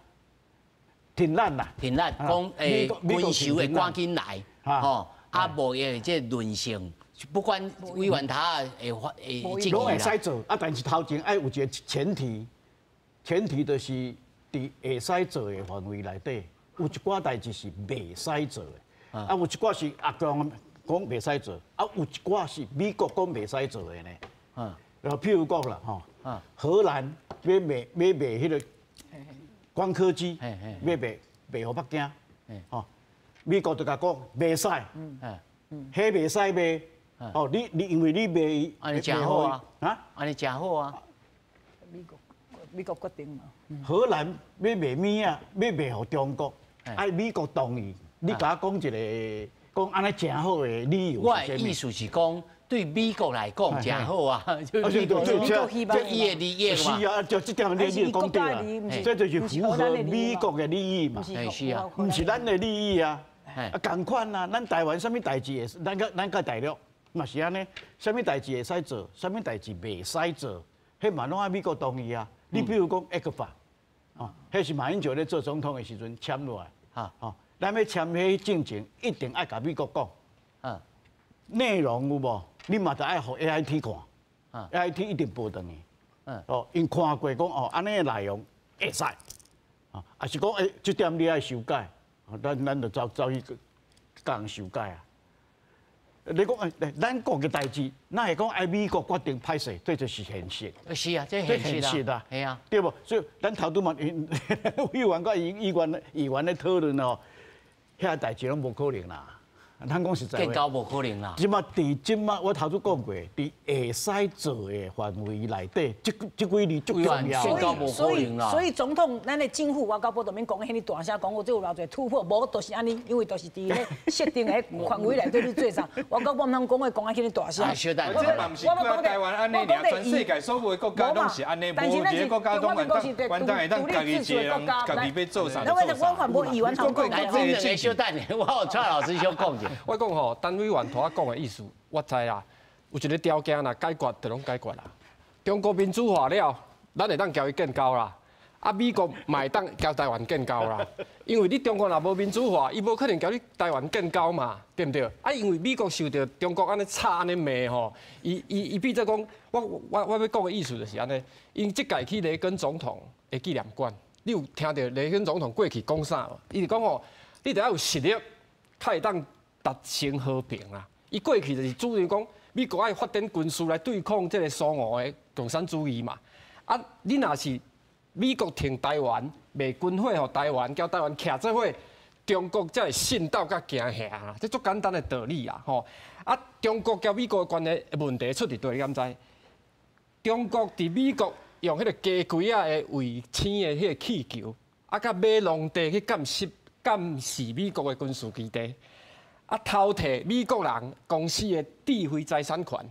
Speaker 4: 挺咱啦，
Speaker 1: 挺咱講軍售會趕緊來，吼。啊，無伊這論性，不管委員他會發會質疑
Speaker 4: 攏會使做，啊，但是頭前愛有一个前提，前提就是佇會使做的範圍內底，有一寡代誌是袂使做的，啊，有一寡是阿共講袂使做，啊，有一寡是美國講袂使做的呢。嗯，譬如講啦，吼，荷蘭欲賣彼个光刻機，欲賣予北京，吼。美國就共講袂使，彼袂使賣，哦，你因為你賣，
Speaker 1: 按呢誠好啊，啊，按呢誠好啊。
Speaker 2: 美國決定嘛。
Speaker 4: 荷蘭欲賣物仔，欲賣予中國，愛美國同意，你共我講一个講按呢誠好的理由。
Speaker 1: 我的意思是講，對美國來講誠好啊，就美國這伊的利益嘛。
Speaker 4: 是啊，就這點你講對啊，這就是符合美國的利益嘛。
Speaker 1: 是啊，
Speaker 4: 毋是咱的利益啊。啊，仝款啊，咱台灣啥物代誌會，咱佮大陸嘛是按呢，啥物代誌會使做，啥物代誌袂使做，彼嘛攏愛美國同意啊。你比如講 ECFA，哦，彼是馬英九咧做總統的時陣簽落來，吼，咱欲簽彼進前一定愛共美國講，內容有無？你嘛著愛予 AIT 看，AIT 一定報轉去，哦，𪜶看過講哦，按呢的內容會使，啊，抑是講這點你愛修改。咱就走去共人修改啊！你講咱國的代誌，哪會講愛美國決定歹勢？這就是現實。
Speaker 1: 是啊，這現實啊，係啊，
Speaker 4: 對無？所以咱頭拄嘛，委員佮議員咧討論哦，遐代誌攏無可能啦。咱講實在話，
Speaker 1: 建交無可能啦。
Speaker 4: 這馬佇這馬，我頭拄講過，佇會使做的範圍內底，這幾字足重要。
Speaker 1: 建交無可能啦。
Speaker 2: 所以總統，咱的政府外交部都免講彼爾大聲，講我這有偌濟突破，無就是按呢，因為就是佇咧設定的範圍內底咧做啥。外交部毋通講話講啊彼爾大聲。
Speaker 3: 我這嘛毋是講台灣按呢爾，全世界所有的國家攏是按呢，無一個國家攏完當會當家己一個人，家己欲做啥就做啥。
Speaker 2: 我議員
Speaker 1: 頭來，小等下，我予蔡老師小講者。
Speaker 5: 我講吼，陳委員頭仔講的意思，我知啦。有一個條件啦，解決就攏解決啦。中國民主化了，咱會當共伊建交啦。啊，美國嘛會當共台灣建交啦。因為你中國若無民主化，伊無可能共你台灣建交嘛，對毋對？啊，因為美國受著中國按呢吵按呢罵吼，伊變做講，我欲講的意思就是按呢，𪜶這屆去雷根總統的紀念館，你有聽著雷根總統過去講啥無？伊就講吼，你著愛有實力，才會當達成和平啦。伊過去就是主張講，美國愛發展軍事來對抗這個蘇俄的共產主義嘛。啊，你若是美國停台灣賣軍火予台灣，共台灣徛做伙，中國才會信到佮驚嚇啦。這足簡單的道理啊，吼！啊，中國佮美國的關係問題出佇佗，你敢知？中國佇美國用彼個雞胿仔的衛星的彼個氣球，啊，佮買農地去監視美國的軍事基地，啊，偷提美國人公司的智慧財產權，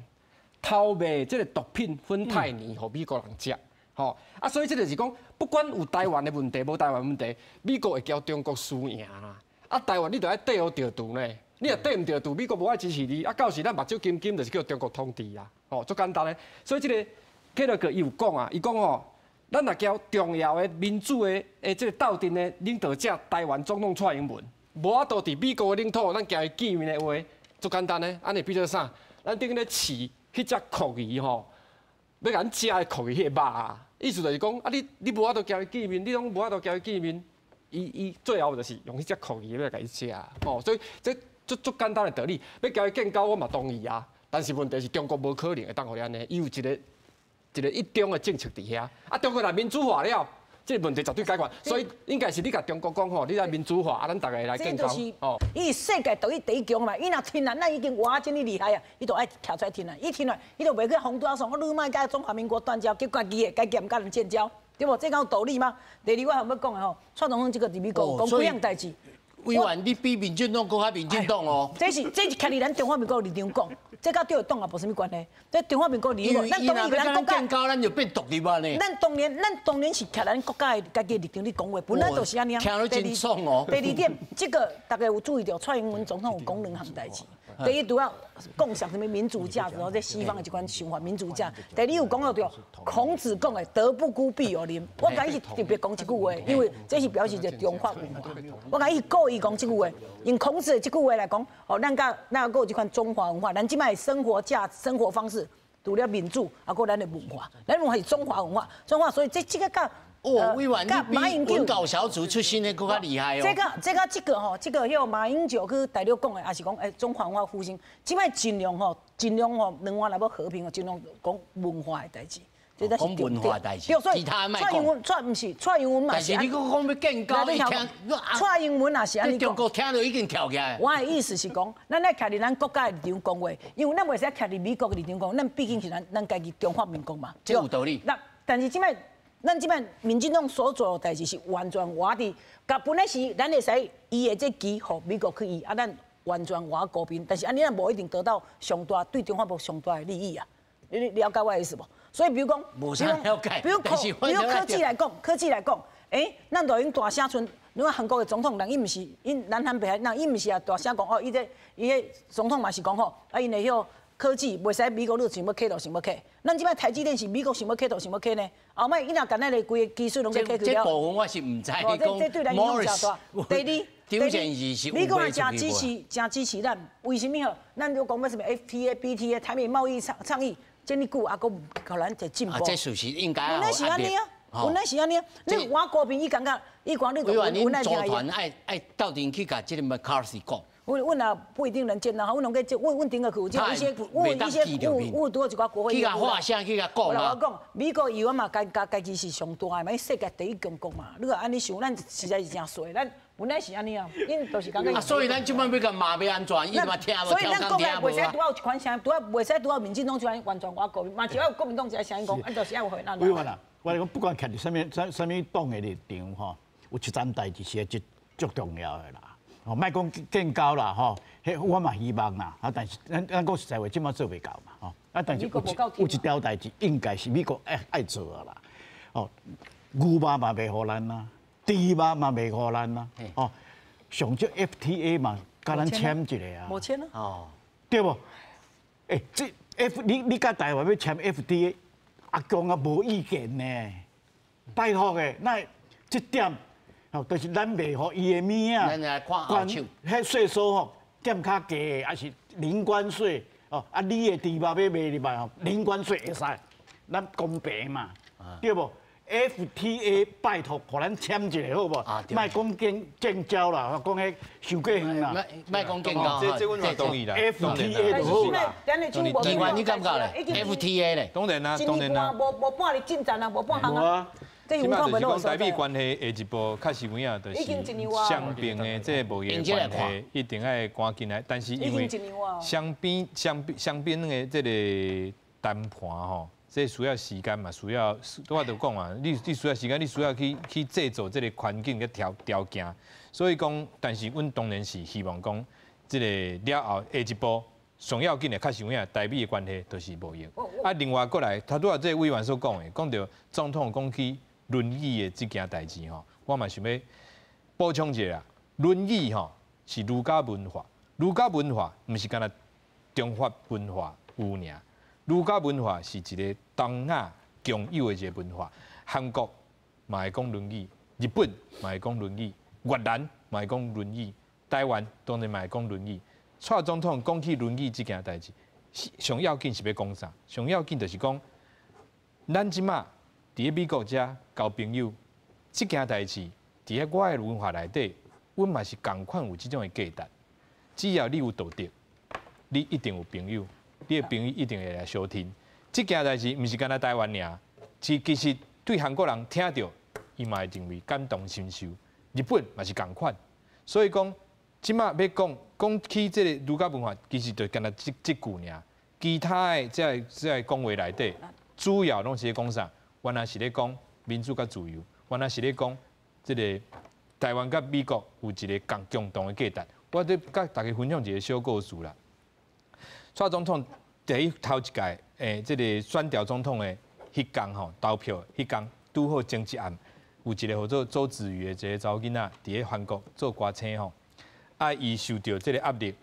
Speaker 5: 偷賣這個毒品芬太尼予美國人食，吼！啊，所以這就是講，不管有台灣的問題，無台灣問題，美國會共中國輸贏啦。啊，台灣你著愛綴予著櫥呢，你若綴毋著櫥，美國無愛支持你，啊，到時咱目睭金金就是叫中國統治啊，吼，足簡單的。所以這個克洛格伊有講啊，伊講吼，咱若共重要的民主的這個鬥陣的領導者，台灣總統蔡英文，無法度佇美國的領土，咱共伊見面的話，足簡單的，按呢會變做啥？咱等於咧飼彼隻蛞蝓吼，欲共咱食的蛞蝓彼個肉啊，意思就是講，啊你無法度共伊見面，你攏無法度共伊見面，伊最後就是用彼隻蛞蝓欲共伊食，吼，所以這足簡單的道理，欲共伊建交我嘛同意啊，但是問題是中國無可能會當予你按呢，伊有一個一中的政策佇遐，啊，中國若民主化了，這個問題絕對解決。所以應該是你共中國講吼，你來民主化，啊，咱逐家來建交。哦，
Speaker 2: 伊世界獨一第一強嘛，伊若挺咱，咱已經活這麼厲害啊，伊就愛徛出來挺咱。伊挺來，伊就袂去風拄仔爽，你莫佮中華民國斷交，結果家己的家己毋佮人建交，對無？這敢有道理嗎？第二，我還欲講的吼，蔡總統這個佇美國講幾項代誌。
Speaker 1: 委員，你比民進黨閣較民進黨哦。
Speaker 2: 這是徛佇咱中華民國立場講，這佮對黨也無啥物關係。這中華民國立場，咱當然咱國家
Speaker 1: 建交，咱就變獨立啊呢。
Speaker 2: 咱當然是徛咱國家的家己的立場咧講話，本來就是按呢。
Speaker 1: 聽了真爽哦。
Speaker 2: 第二點，這個大家有注意著，蔡英文總統有講兩項代誌。第一，除了共享啥物民主價值，或者西方的這款想法民主價值。第二有講著著孔子講的“德不孤，必有鄰”。我共伊是特別講這句話，因為這是表示一個中華文化。我共伊是故意講這句話，用孔子的這句話來講，哦，咱佮咱閣有這款中華文化，咱這擺生活價生活方式，除了民主，啊，閣咱的文化，咱文化是中華文化，中華所以這個佮。
Speaker 1: 哦，委員，你比文教小組出身的閣較厲害哦。
Speaker 2: 這個吼，這個彼個馬英九去大陸講的，也是講中華文化復興。這擺盡量吼，盡量吼，兩岸若欲和平哦，盡量講文化的代誌。
Speaker 1: 講文化代誌，
Speaker 2: 其
Speaker 1: 他莫
Speaker 2: 講。蔡英文，蔡毋是蔡英文嘛是。
Speaker 1: 但是你閣講欲建交，你聽，
Speaker 2: 蔡英文也是按呢講。
Speaker 1: 中國聽著已經跳起來。
Speaker 2: 我的意思是講，咱愛徛佇咱國家的立場講話，因為咱袂使徛佇美國的立場講，咱畢竟是咱家己中華民國嘛。
Speaker 1: 這有道理。
Speaker 2: 那但是這擺。咱這擺民進黨所做的代誌是完全倚佇，共本來是咱會使伊的這旗予美國去伊，啊，咱完全倚孤邊，但是按呢咱無一定得到上大對中華國上大的利益啊！你了解我的意思無？所以比如講，
Speaker 1: 無啥了解。
Speaker 2: 比如科技來講，科技來講，咱就用大聲賰，你看韓國的總統人伊毋是，𪜶南韓北韓，人伊毋是也大聲講哦，伊這伊彼總統嘛是講吼，啊𪜶的彼個科技袂使美國你想欲揢就想欲揢。咱這擺台積電是美國想欲揢就想欲揢呢？後擺伊若共咱的規个技術攏閣揢去了。
Speaker 1: 這部分我是毋知。
Speaker 2: 這對咱影響誠大。第二，
Speaker 1: 第二，
Speaker 2: 美國也誠支持，誠支持咱。為啥物吼？咱就講欲啥物 FTA、BTA 台美貿易倡議，這麼久猶閣予咱一個進步。
Speaker 1: 啊，這事實應該
Speaker 2: 本來是按呢啊，本來是按呢啊。你倚孤邊，伊感覺伊講你
Speaker 1: 就阮組團愛鬥陣去共這個麥卡錫講。
Speaker 2: 阮阮也不一定能見到，阮攏去阮阮頂個去有一些，阮一些有有拄好一寡國會
Speaker 1: 去共發聲，去共講
Speaker 2: 啊。我講美國伊嘛，家家家己是上大的嘛，世界第一強國嘛。你若按呢想，咱實在是誠衰，咱本來是按呢啊，𪜶就是感覺。
Speaker 1: 啊，所以咱這擺欲共罵欲按怎？伊嘛聽無，
Speaker 2: 所以咱國內袂使拄好有一款聲，拄好袂使拄好民進黨這款完全倚國民，嘛只要國民黨一個聲音講，咱就是愛予咱。
Speaker 4: 委員啊，我講不管徛佇啥物啥啥物黨的立場吼，有一樁代誌是足足重要的啦。哦，莫講建交啦，吼，彼我嘛希望啦，啊，但是咱咱講實在話，這馬做袂到嘛，吼，啊，但是有一條代誌應該是美國愛愛做的啦，哦，牛肉嘛賣予咱啦，豬肉嘛賣予咱啦，哦，上少 FTA 嘛，共咱簽一下啊，
Speaker 2: 無簽啊，
Speaker 1: 哦，
Speaker 4: 對無？欸，這 F 你你佮台灣欲簽 FTA，阿公啊無意見呢，拜託的，那這點。哦，就是咱賣予伊的物仔，
Speaker 1: 咱來看後手，
Speaker 4: 彼稅收吼減較低，抑是零關稅哦。啊，你的豬肉欲賣入來吼，零關稅會使，咱公平嘛，對無？FTA 拜託，予咱簽一下好無？莫講建建交啦，講彼傷過遠啦。
Speaker 1: 莫講建交，
Speaker 3: 這這阮嘛同意啦。
Speaker 4: FTA 就好啦。
Speaker 1: 議員你感覺咧？FTA 咧？
Speaker 3: 當然啦，當然啦。
Speaker 2: 無無半日進展啊，無半項啊。
Speaker 3: 這馬就是講台美關係下一步確實有影，就是雙邊的這個貿易關係一定愛趕緊來，但是因為雙邊雙邊雙邊的這個談判吼，這需要時間嘛，需要我就講啊，你你需要時間，你需要去去製造這個環境佮條條件，所以講，但是阮當然是希望講，這個了後下一步上要緊的確實有影台美的關係就是貿易。啊，另外過來，頭拄仔這個委員所講的，講著總統講起論語的這件代誌吼，我嘛想欲補充一下啦。論語吼是儒家文化，儒家文化毋是干焦中華文化有爾，儒家文化是一個東亞共有的一個文化。韓國嘛會講論語，日本嘛會講論語，越南嘛會講論語，台灣當然嘛會講論語。蔡總統講起論語這件代誌，上要緊是欲講啥？上要緊就是講，咱這馬佇咧美國遮交朋友，這件代誌佇咧我的文化內底，阮嘛是仝款有這種的價值。只要你有道德，你一定有朋友，你的朋友一定會來相挺。這件代誌毋是干焦台灣爾，是其實對韓國人聽著，伊嘛會認為感同身受。日本嘛是仝款，所以講，這馬欲講講起這個儒家文化，其實就干焦這這句爾。其他的這个這个講話內底，主要攏是咧講啥？原來是咧講民主佮自由，原來是咧講這個台灣佮美國有一個共共同的價值。我咧佮大家分享一個小故事啦。蔡總統第一頭一屆，這個選調總統的彼工吼，投票彼工拄好前一暗，有一個號做周子瑜的一個查某囡仔，佇咧韓國做歌星吼，啊，伊受著這個壓力，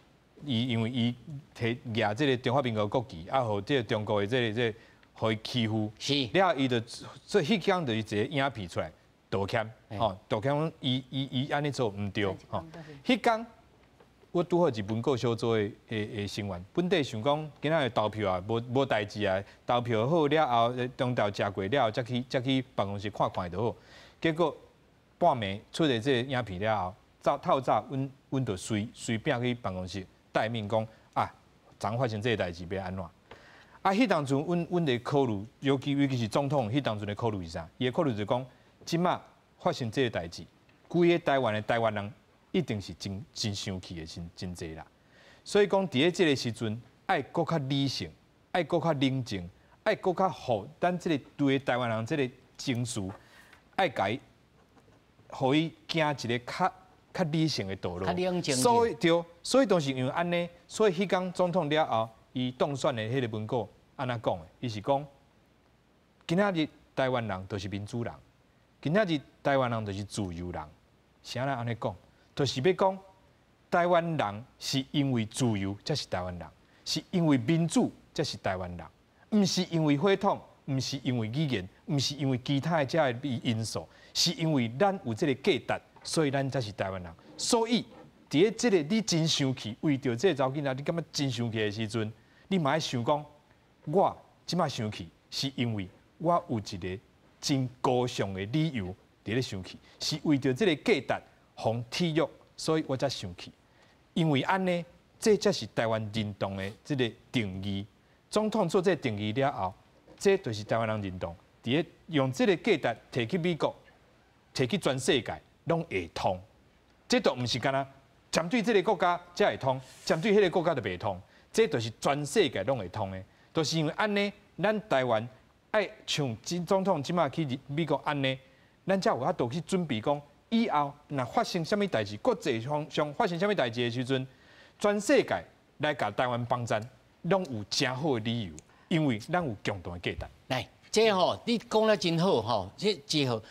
Speaker 3: 伊因為伊提舉這個中華民國國旗，啊，予這個中國的這個這個予伊欺負，了後伊就所以彼工就是一個影片出來道歉，吼，道歉講伊伊伊按呢做毋對，吼，彼工我拄好是文告小組的的的成員，本底想講今仔日投票啊，無無代誌啊，投票好了後，中晝食過了後，才去才去辦公室看看就好。結果半暝出了這個影片了後，早透早，阮阮就隨隨便去辦公室待命講啊，昨昏發生這個代誌欲按怎？啊，彼當陣阮阮的考慮，尤其尤其是總統彼當陣的考慮是啥？伊的考慮就是講，這馬發生這個代誌，規个台灣的台灣人一定是真真生氣的，真真濟啦。所以講，佇咧這個時陣，愛閣較理性，愛閣較冷靜，愛閣較予咱這個對台灣人這個情緒，愛共伊，予伊行一個較較理性的道路。
Speaker 1: 較冷靜。
Speaker 3: 所以對，所以當時因為按呢，所以彼工總統了後，伊當選的彼個文告按怎講的？伊是講，今仔日台灣人就是民主人，今仔日台灣人就是自由人。啥人按呢講？就是欲講台灣人是因為自由才是台灣人，是因為民主才是台灣人，毋是因為血統，毋是因為語言，毋是因為其他的這个因素，是因為咱有這个價值，所以咱才是台灣人。所以佇咧這个你真生氣，為著這个查某囡仔，你感覺真生氣的時陣，你嘛愛想講，我這馬生氣是因為我有一個真高尚的理由佇咧生氣，是為著這个價值予體育，所以我才生氣。因為按呢，這才是台灣認同的這个定義。總統做這个定義了後，這就是台灣人認同。佇咧用這个價值提去美國，提去全世界，攏會通。這都毋是干焦針對這个國家才會通，針對彼个國家就袂通。這就是全世界攏會通的，就是因為按呢，咱台灣愛像金總統這馬去美國按呢，咱才有法度去準備講，以後若發生啥物代誌，國際上發生啥物代誌的時陣，全世界來共台灣幫贊，攏有誠好的理由，因為咱有共同的價值。
Speaker 1: 來，這吼你講得真好吼，這真好。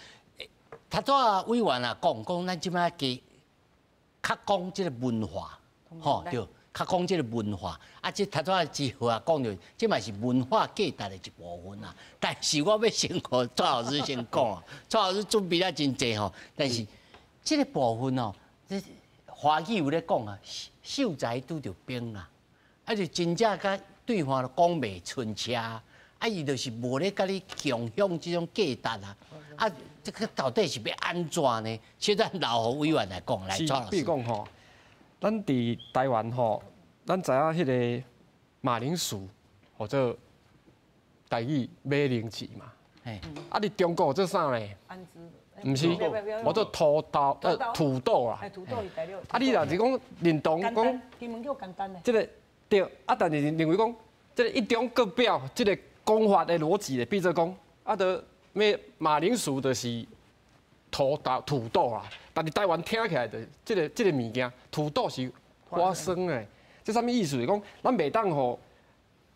Speaker 1: 頭拄仔委員啊講講，咱這馬加較講這个文化，吼對。較講這个文化，啊，這頭拄仔真好啊，講著，這嘛是文化價值的一部分啊。但是我欲先予蔡老師先講啊，蔡老師準備了真濟吼，但是這个部分哦，這華語有咧講啊，秀才拄著兵啊，啊就真正共對方講袂順車，啊伊就是無咧共你共享這種價值啊，啊，這个到底是欲按怎呢？現在留予委員來講，來，蔡老師。
Speaker 5: 比如講吼，咱佇台灣吼，咱知影彼个馬鈴薯號做台語馬鈴薯嘛。啊，佇中國做啥呢？毋是，號做土豆，土豆啦。啊，你若是講認同講，這个對，啊，但是認為講，這个一中各表，這个講法的邏輯咧，變做講，啊，著咩馬鈴薯就是土豆土豆啦，但是台灣聽起來就這个物件，土豆是花生的，這啥物意思？是講咱袂當予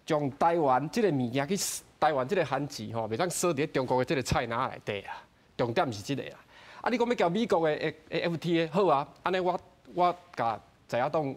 Speaker 5: 將台灣這个物件去台灣這个漢字吼，袂當鎖佇咧中國的這个菜籃內底啊。重點是這个啦。啊，你講欲共美國的 FTA 好啊，按呢我共在野黨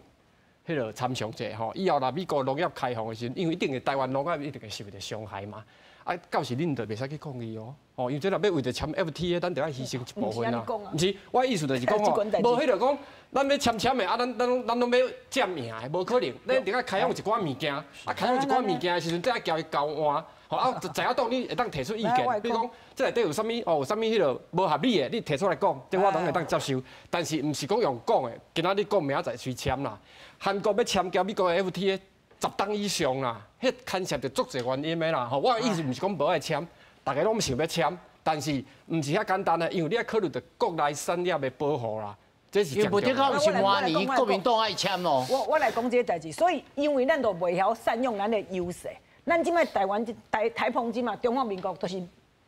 Speaker 5: 彼落參詳者吼，以後若美國農業開放的時陣，因為一定會台灣農業一定會受著傷害嘛。啊，到時恁就袂使去抗議哦，哦，因為這若欲為著簽 FTA，咱著愛犧牲一部分啊。毋是，我意思就是講吼，無彼落講，咱欲簽簽的，啊，咱攏欲佔贏的，無可能。咱一定愛開放一寡物件，啊，開放一寡物件的時陣，才愛共伊交換。吼啊，在野黨你會當提出意見，比如講，這內底有啥物哦，有啥物彼落無合理的，你提出來講，這我攏會當接受。但是毋是講用講的，今仔日講明仔載隨簽啦。韓國欲簽共美國的 FTA。十冬以上啦，彼牽涉著足濟原因的啦。吼，我的意思毋是講無愛簽，逐家攏想欲簽，但是毋是遐簡單的，因為你愛考慮著國內產業的保護啦。這是
Speaker 1: 無得講是明年國民黨愛簽哦。
Speaker 2: 我來講這个代誌，所以因為咱都袂曉善用咱的優勢，咱這擺台灣台台澎金馬中華民國，就是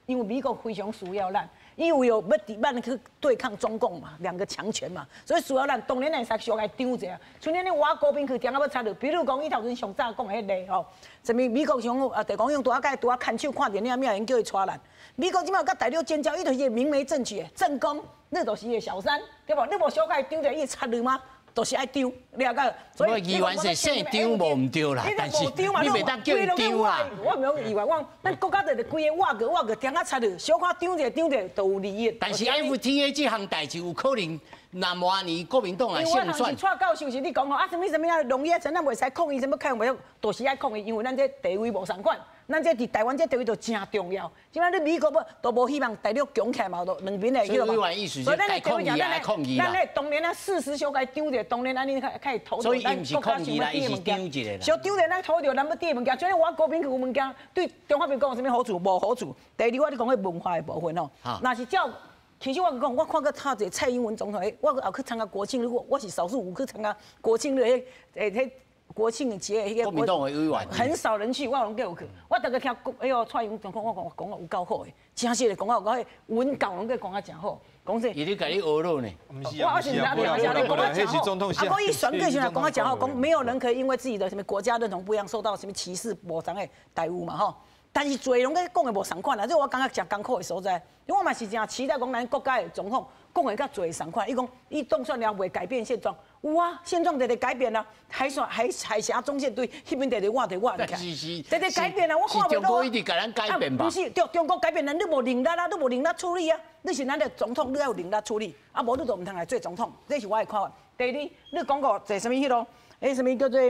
Speaker 2: 因為美國非常需要咱。因為有欲佇咱去對抗中共嘛，兩個強權嘛，所以需要咱當然會使小共張者。像恁咧外國兵去定仔欲插著，比如講伊頭前上早講的彼个吼，啥物美國想啊，就講用拄仔共拄仔牽手看電影，咩人叫伊帶咱。美國這擺佮大陸建交，伊就是明媒正娶，正宮，你就是伊的小三，對無？你無小共張者，伊會插你嗎？就是愛張，了解。
Speaker 1: 所以議員是姓張無毋對啦，但是你袂當叫伊張啊。
Speaker 2: 我毋講議員，我咱國家就是規个挖過挖過，定仔插著，小可張者張者就有利益。
Speaker 1: 但是 FTA 這項代誌有可能，若明年國民黨來勝選。
Speaker 2: 蔡教授是你講吼，啊，啥物啥物啊，農業層咱袂使抗議，啥物開放袂，就是愛抗議，因為咱這地位無仝款。咱這佇台灣這地位就誠重要。這擺你美國欲都無希望大陸強起來嘛，都兩邊的去嘛。
Speaker 1: 所以咱的地位咱
Speaker 2: 咱咧當然啊，事實小共張者，當然按呢較較會討著咱國家想欲佇的物件。小張者咱討著咱欲佇的物件，所以我國民有物件對中華民國有啥物好處？無好處。第二，我咧講彼文化的部分吼，若是照，其實我講，我看過透一個蔡英文總統，我也去參加國慶日，我是少數有去參加國慶日，彼彼。國慶節彼個
Speaker 1: 國民黨的委員
Speaker 2: 很少人去，我攏閣有去。我逐个聽國，哎喲，蔡英文總統，我講講甲有夠好的，真實的講甲有夠好，文稿攏閣講甲誠好，講說。
Speaker 1: 伊咧共你學落呢？
Speaker 2: 我是毋知影，聽你講甲誠好。啊，閣伊選舉時陣講甲誠好，講沒有人可以因為自己的什麼國家認同不一樣，受到什麼歧視、無仝的待遇嘛吼。但是濟攏閣講的無仝款啦，這我感覺誠艱苦的所在。因為我嘛是誠期待講咱國家的總統講的佮濟仝款，伊講伊當選了袂改變現狀。有啊，現狀直直改變啊，海峽中線對彼邊直直挖直挖起來，直直改變啊，我看袂到。
Speaker 1: 中國一直共咱改變吧？
Speaker 2: 毋是，對中國改變，咱你無能力啊，你無能力處理啊。你是咱的總統，你愛有能力處理，啊無你就毋通來做總統。這是我的看法。第二，你講過坐啥物彼囉？彼啥物叫做？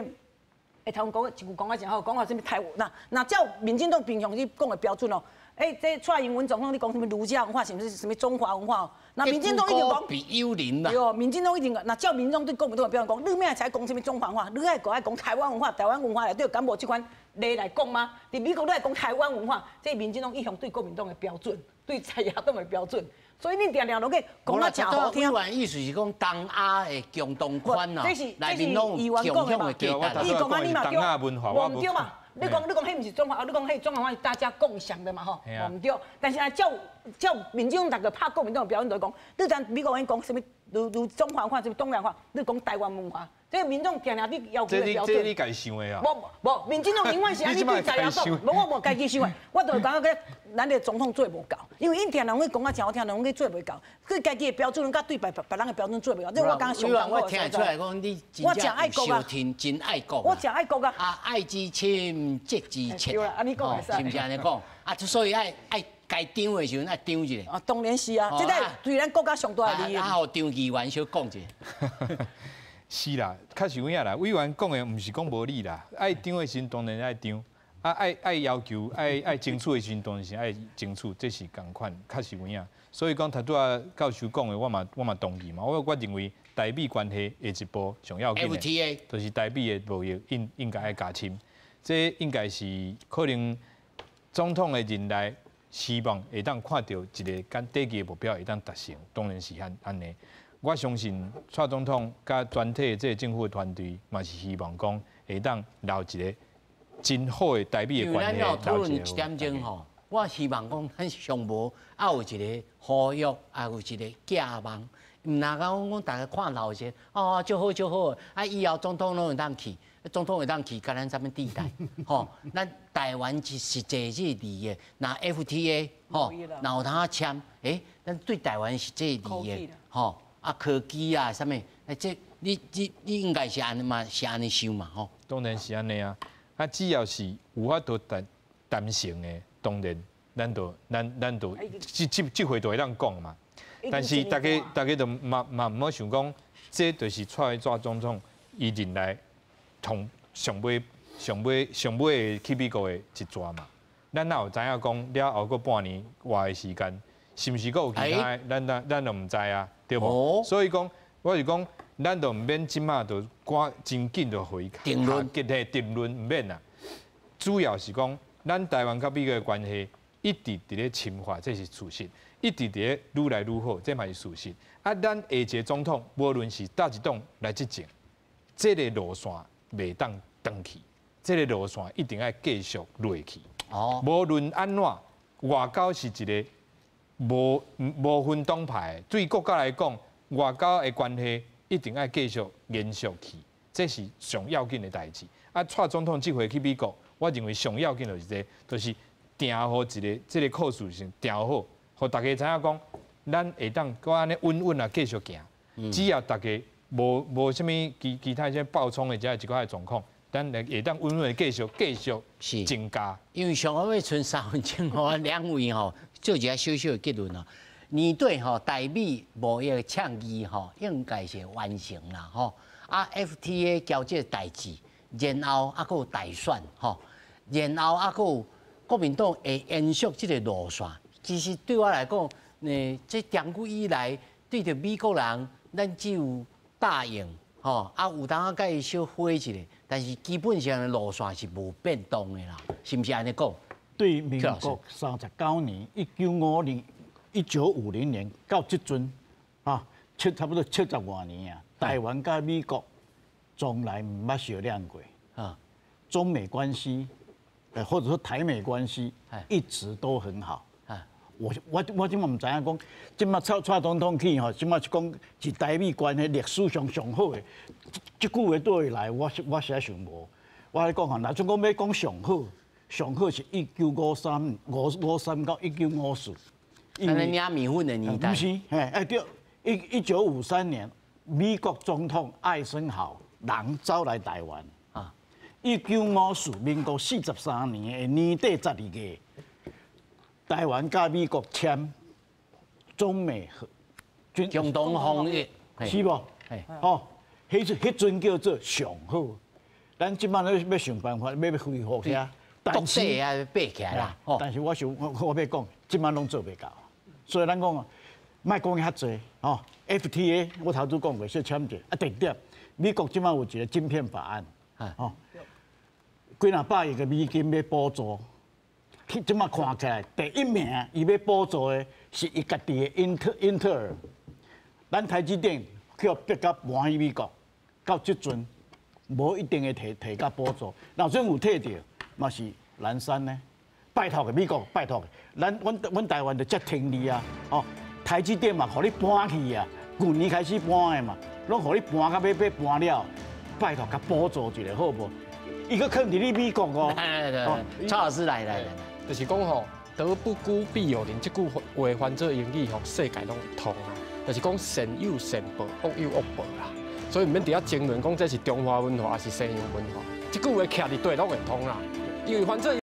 Speaker 2: 欸，頭講一句講啊誠好，講話啥物台灣？若若照民進黨平常時講的標準哦，欸，這蔡英文總統你講啥物儒家文化，是毋是啥物中華文化？那民進黨一定講
Speaker 1: 比幽靈啦。
Speaker 2: 對，民進黨一定，那照民眾對國民黨的標準講，你咩才講啥物中華文化？你愛閣愛講台灣文化，台灣文化內底敢無這款例來講嗎？佇美國你愛講台灣文化，這民進黨一向對國民黨的標準，對在野黨的標準。所以你定定攏去講啊誠好聽。
Speaker 1: 意思是講東亞的共同款啊，內面攏有共享的價
Speaker 2: 值。伊講按呢嘛對，無毋對嘛？你講，彼毋是中華，你講彼中華文化是大家共享的嘛吼，無毋對。但是啊，照民進黨逐个拍國民黨的標準來講，你知美國人講啥物？如中華文化，啥物東洋文化？你講台灣文化，這個民眾定定你要求的標準。
Speaker 3: 這你家想的啊？
Speaker 2: 無無，民進黨永遠是按呢對在野黨，無我無家己想的，我就感覺咱的總統做無夠，因為𪜶定定攏講啊誠好聽，攏去做袂到，佢家己的標準，佮對別別人的標準做袂到。這我感覺上
Speaker 1: 我聽出來講，你
Speaker 2: 我誠愛國啊，
Speaker 1: 真愛國。
Speaker 2: 我誠愛國啊。
Speaker 1: 啊，愛之深，責之切。
Speaker 2: 對啦，按呢講會使。
Speaker 1: 是毋是按呢講？啊，所以愛愛。該張的時陣愛張一下。
Speaker 2: 啊，當然是啊，這個對咱國家上大的利益。
Speaker 1: 啊，予張議員小講一下。
Speaker 3: 是啦，確實有影啦。委員講的毋是講無理啦，愛張的時陣當然愛張，啊愛愛要求愛愛爭取的時陣當然是愛爭取，這是仝款，確實有影。所以講，頭拄仔教授講的，我嘛同意嘛。我認為台美關係下一步上要緊的，就是台美的貿易應該愛加深。這應該是可能總統的任內。希望會當看著一個咱短期的目標會當達成，當然是按呢。我相信蔡總統佮全體的這個政府的團隊嘛是希望講會當留一個真好的台美的關係。
Speaker 1: 咱討論一點鐘吼，我希望講咱上無愛有一個呼籲，愛有一個寄望，毋若講講逐家看鬧熱，哦，足好足好，啊以後總統攏會當去。總統會當去，佮咱啥物對待？吼，咱台灣是實際這利益，若 FTA 吼，若有通簽，欸，咱對台灣實際利益，吼，啊科技啊啥物，欸，這你你你應該是按呢嘛，是按呢想嘛，吼。
Speaker 3: 當然是按呢啊，啊只要是有法度達達成的，當然咱就咱咱就這這這回就會當講嘛。但是大家大家就嘛嘛毋好想講，這就是蔡蔡總統伊任內。從上尾、上尾、上尾去美國的一逝嘛，咱哪有知影講了後閣半年外的時間，是毋是閣有其他的？咱咱咱都毋知啊，對無？所以講，我是講，咱都毋免這馬就趕真緊就予伊
Speaker 1: 定論，
Speaker 3: 結個定論毋免啦。主要是講，咱台灣佮美國的關係一直佇咧深化，這是事實；一直佇咧愈來愈好，這嘛是事實。啊，咱下一個總統，無論是佗一黨來執政，這個路線。袂當斷去，這個路線一定愛繼續落去。哦，無論按怎，外交是一個無無分黨派，對國家來講，外交的關係一定愛繼續延續去，這是上要緊的代誌。啊，蔡總統這回去美國，我認為上要緊就是這個，就是定好一個這個故事性定好，予大家知影講，咱會當閣按呢穩穩啊繼續行，只要大家。無無啥物其其他一些爆衝的這一寡的狀況，咱會當穩穩的繼續繼續是增加。
Speaker 1: 因為上後尾賰3分鐘吼，兩位吼做一個小小的結論哦。你對吼台美貿易的倡議吼，應該是完成啦吼。啊，FTA 交這個代誌，然後啊閣有大選吼，然後啊閣有國民黨會延續這個路線。其實對我來講，呢，這長久以來對著美國人，咱只有答應吼，啊有當仔佮伊小火一下，但是基本上的路線是無變動的啦，是毋是按呢講？
Speaker 4: 對民國39年，1950年到這陣，啊，差不多70外年啊，台灣佮美國從來毋捌相攉過啊，中美關係，或者說台美關係，一直都很好。我我我這馬毋知影講，這馬蔡蔡總統去吼，這馬是講是台美關係歷史上上好的。這句話對來，我我實在想無。我咧講吼，若準講欲講上好，上好是1953、553到1954。
Speaker 1: 因為領麵粉的年代。
Speaker 4: 毋是，嘿，哎對，1953年，美國總統艾森豪人走來台灣。啊，1954，民國43年的年底12月。台灣佮美國簽中美和
Speaker 1: 軍共同防禦，
Speaker 4: 是無？吼，彼彼陣叫做上好。咱這擺咧欲想辦法欲恢復遐，
Speaker 1: 独底啊爬起來啦。
Speaker 4: 但是我想我欲講，這擺攏做袂到，所以咱講，莫講遐濟吼。FTA 我頭拄講過，小簽者啊，定點美國這擺有一個晶片法案，吼，幾若百億个美金欲補助，這擺看起來第一名伊欲補助的是伊家己的英特爾，咱台積電去予逼甲搬去美國，到這陣無一定會提提佮補助，若算有提著，嘛是南山呢。拜託个美國，拜託，咱阮阮台灣就遮聽你啊，哦，台積電嘛，予你搬去啊，舊年開始搬的嘛，攏予你搬到欲欲搬了，拜託共補助一下好無？伊閣囥佇你美國哦。
Speaker 1: 來來來，蔡老師來來來，
Speaker 5: 就是講吼，德不孤必有鄰，這句話翻做英語吼，世界攏會通啊。就是講善有善報，惡有惡報啦。所以毋免佇遐爭論講這是中華文化還是西洋文化，這句話徛佇佗攏會通啦。因為反正。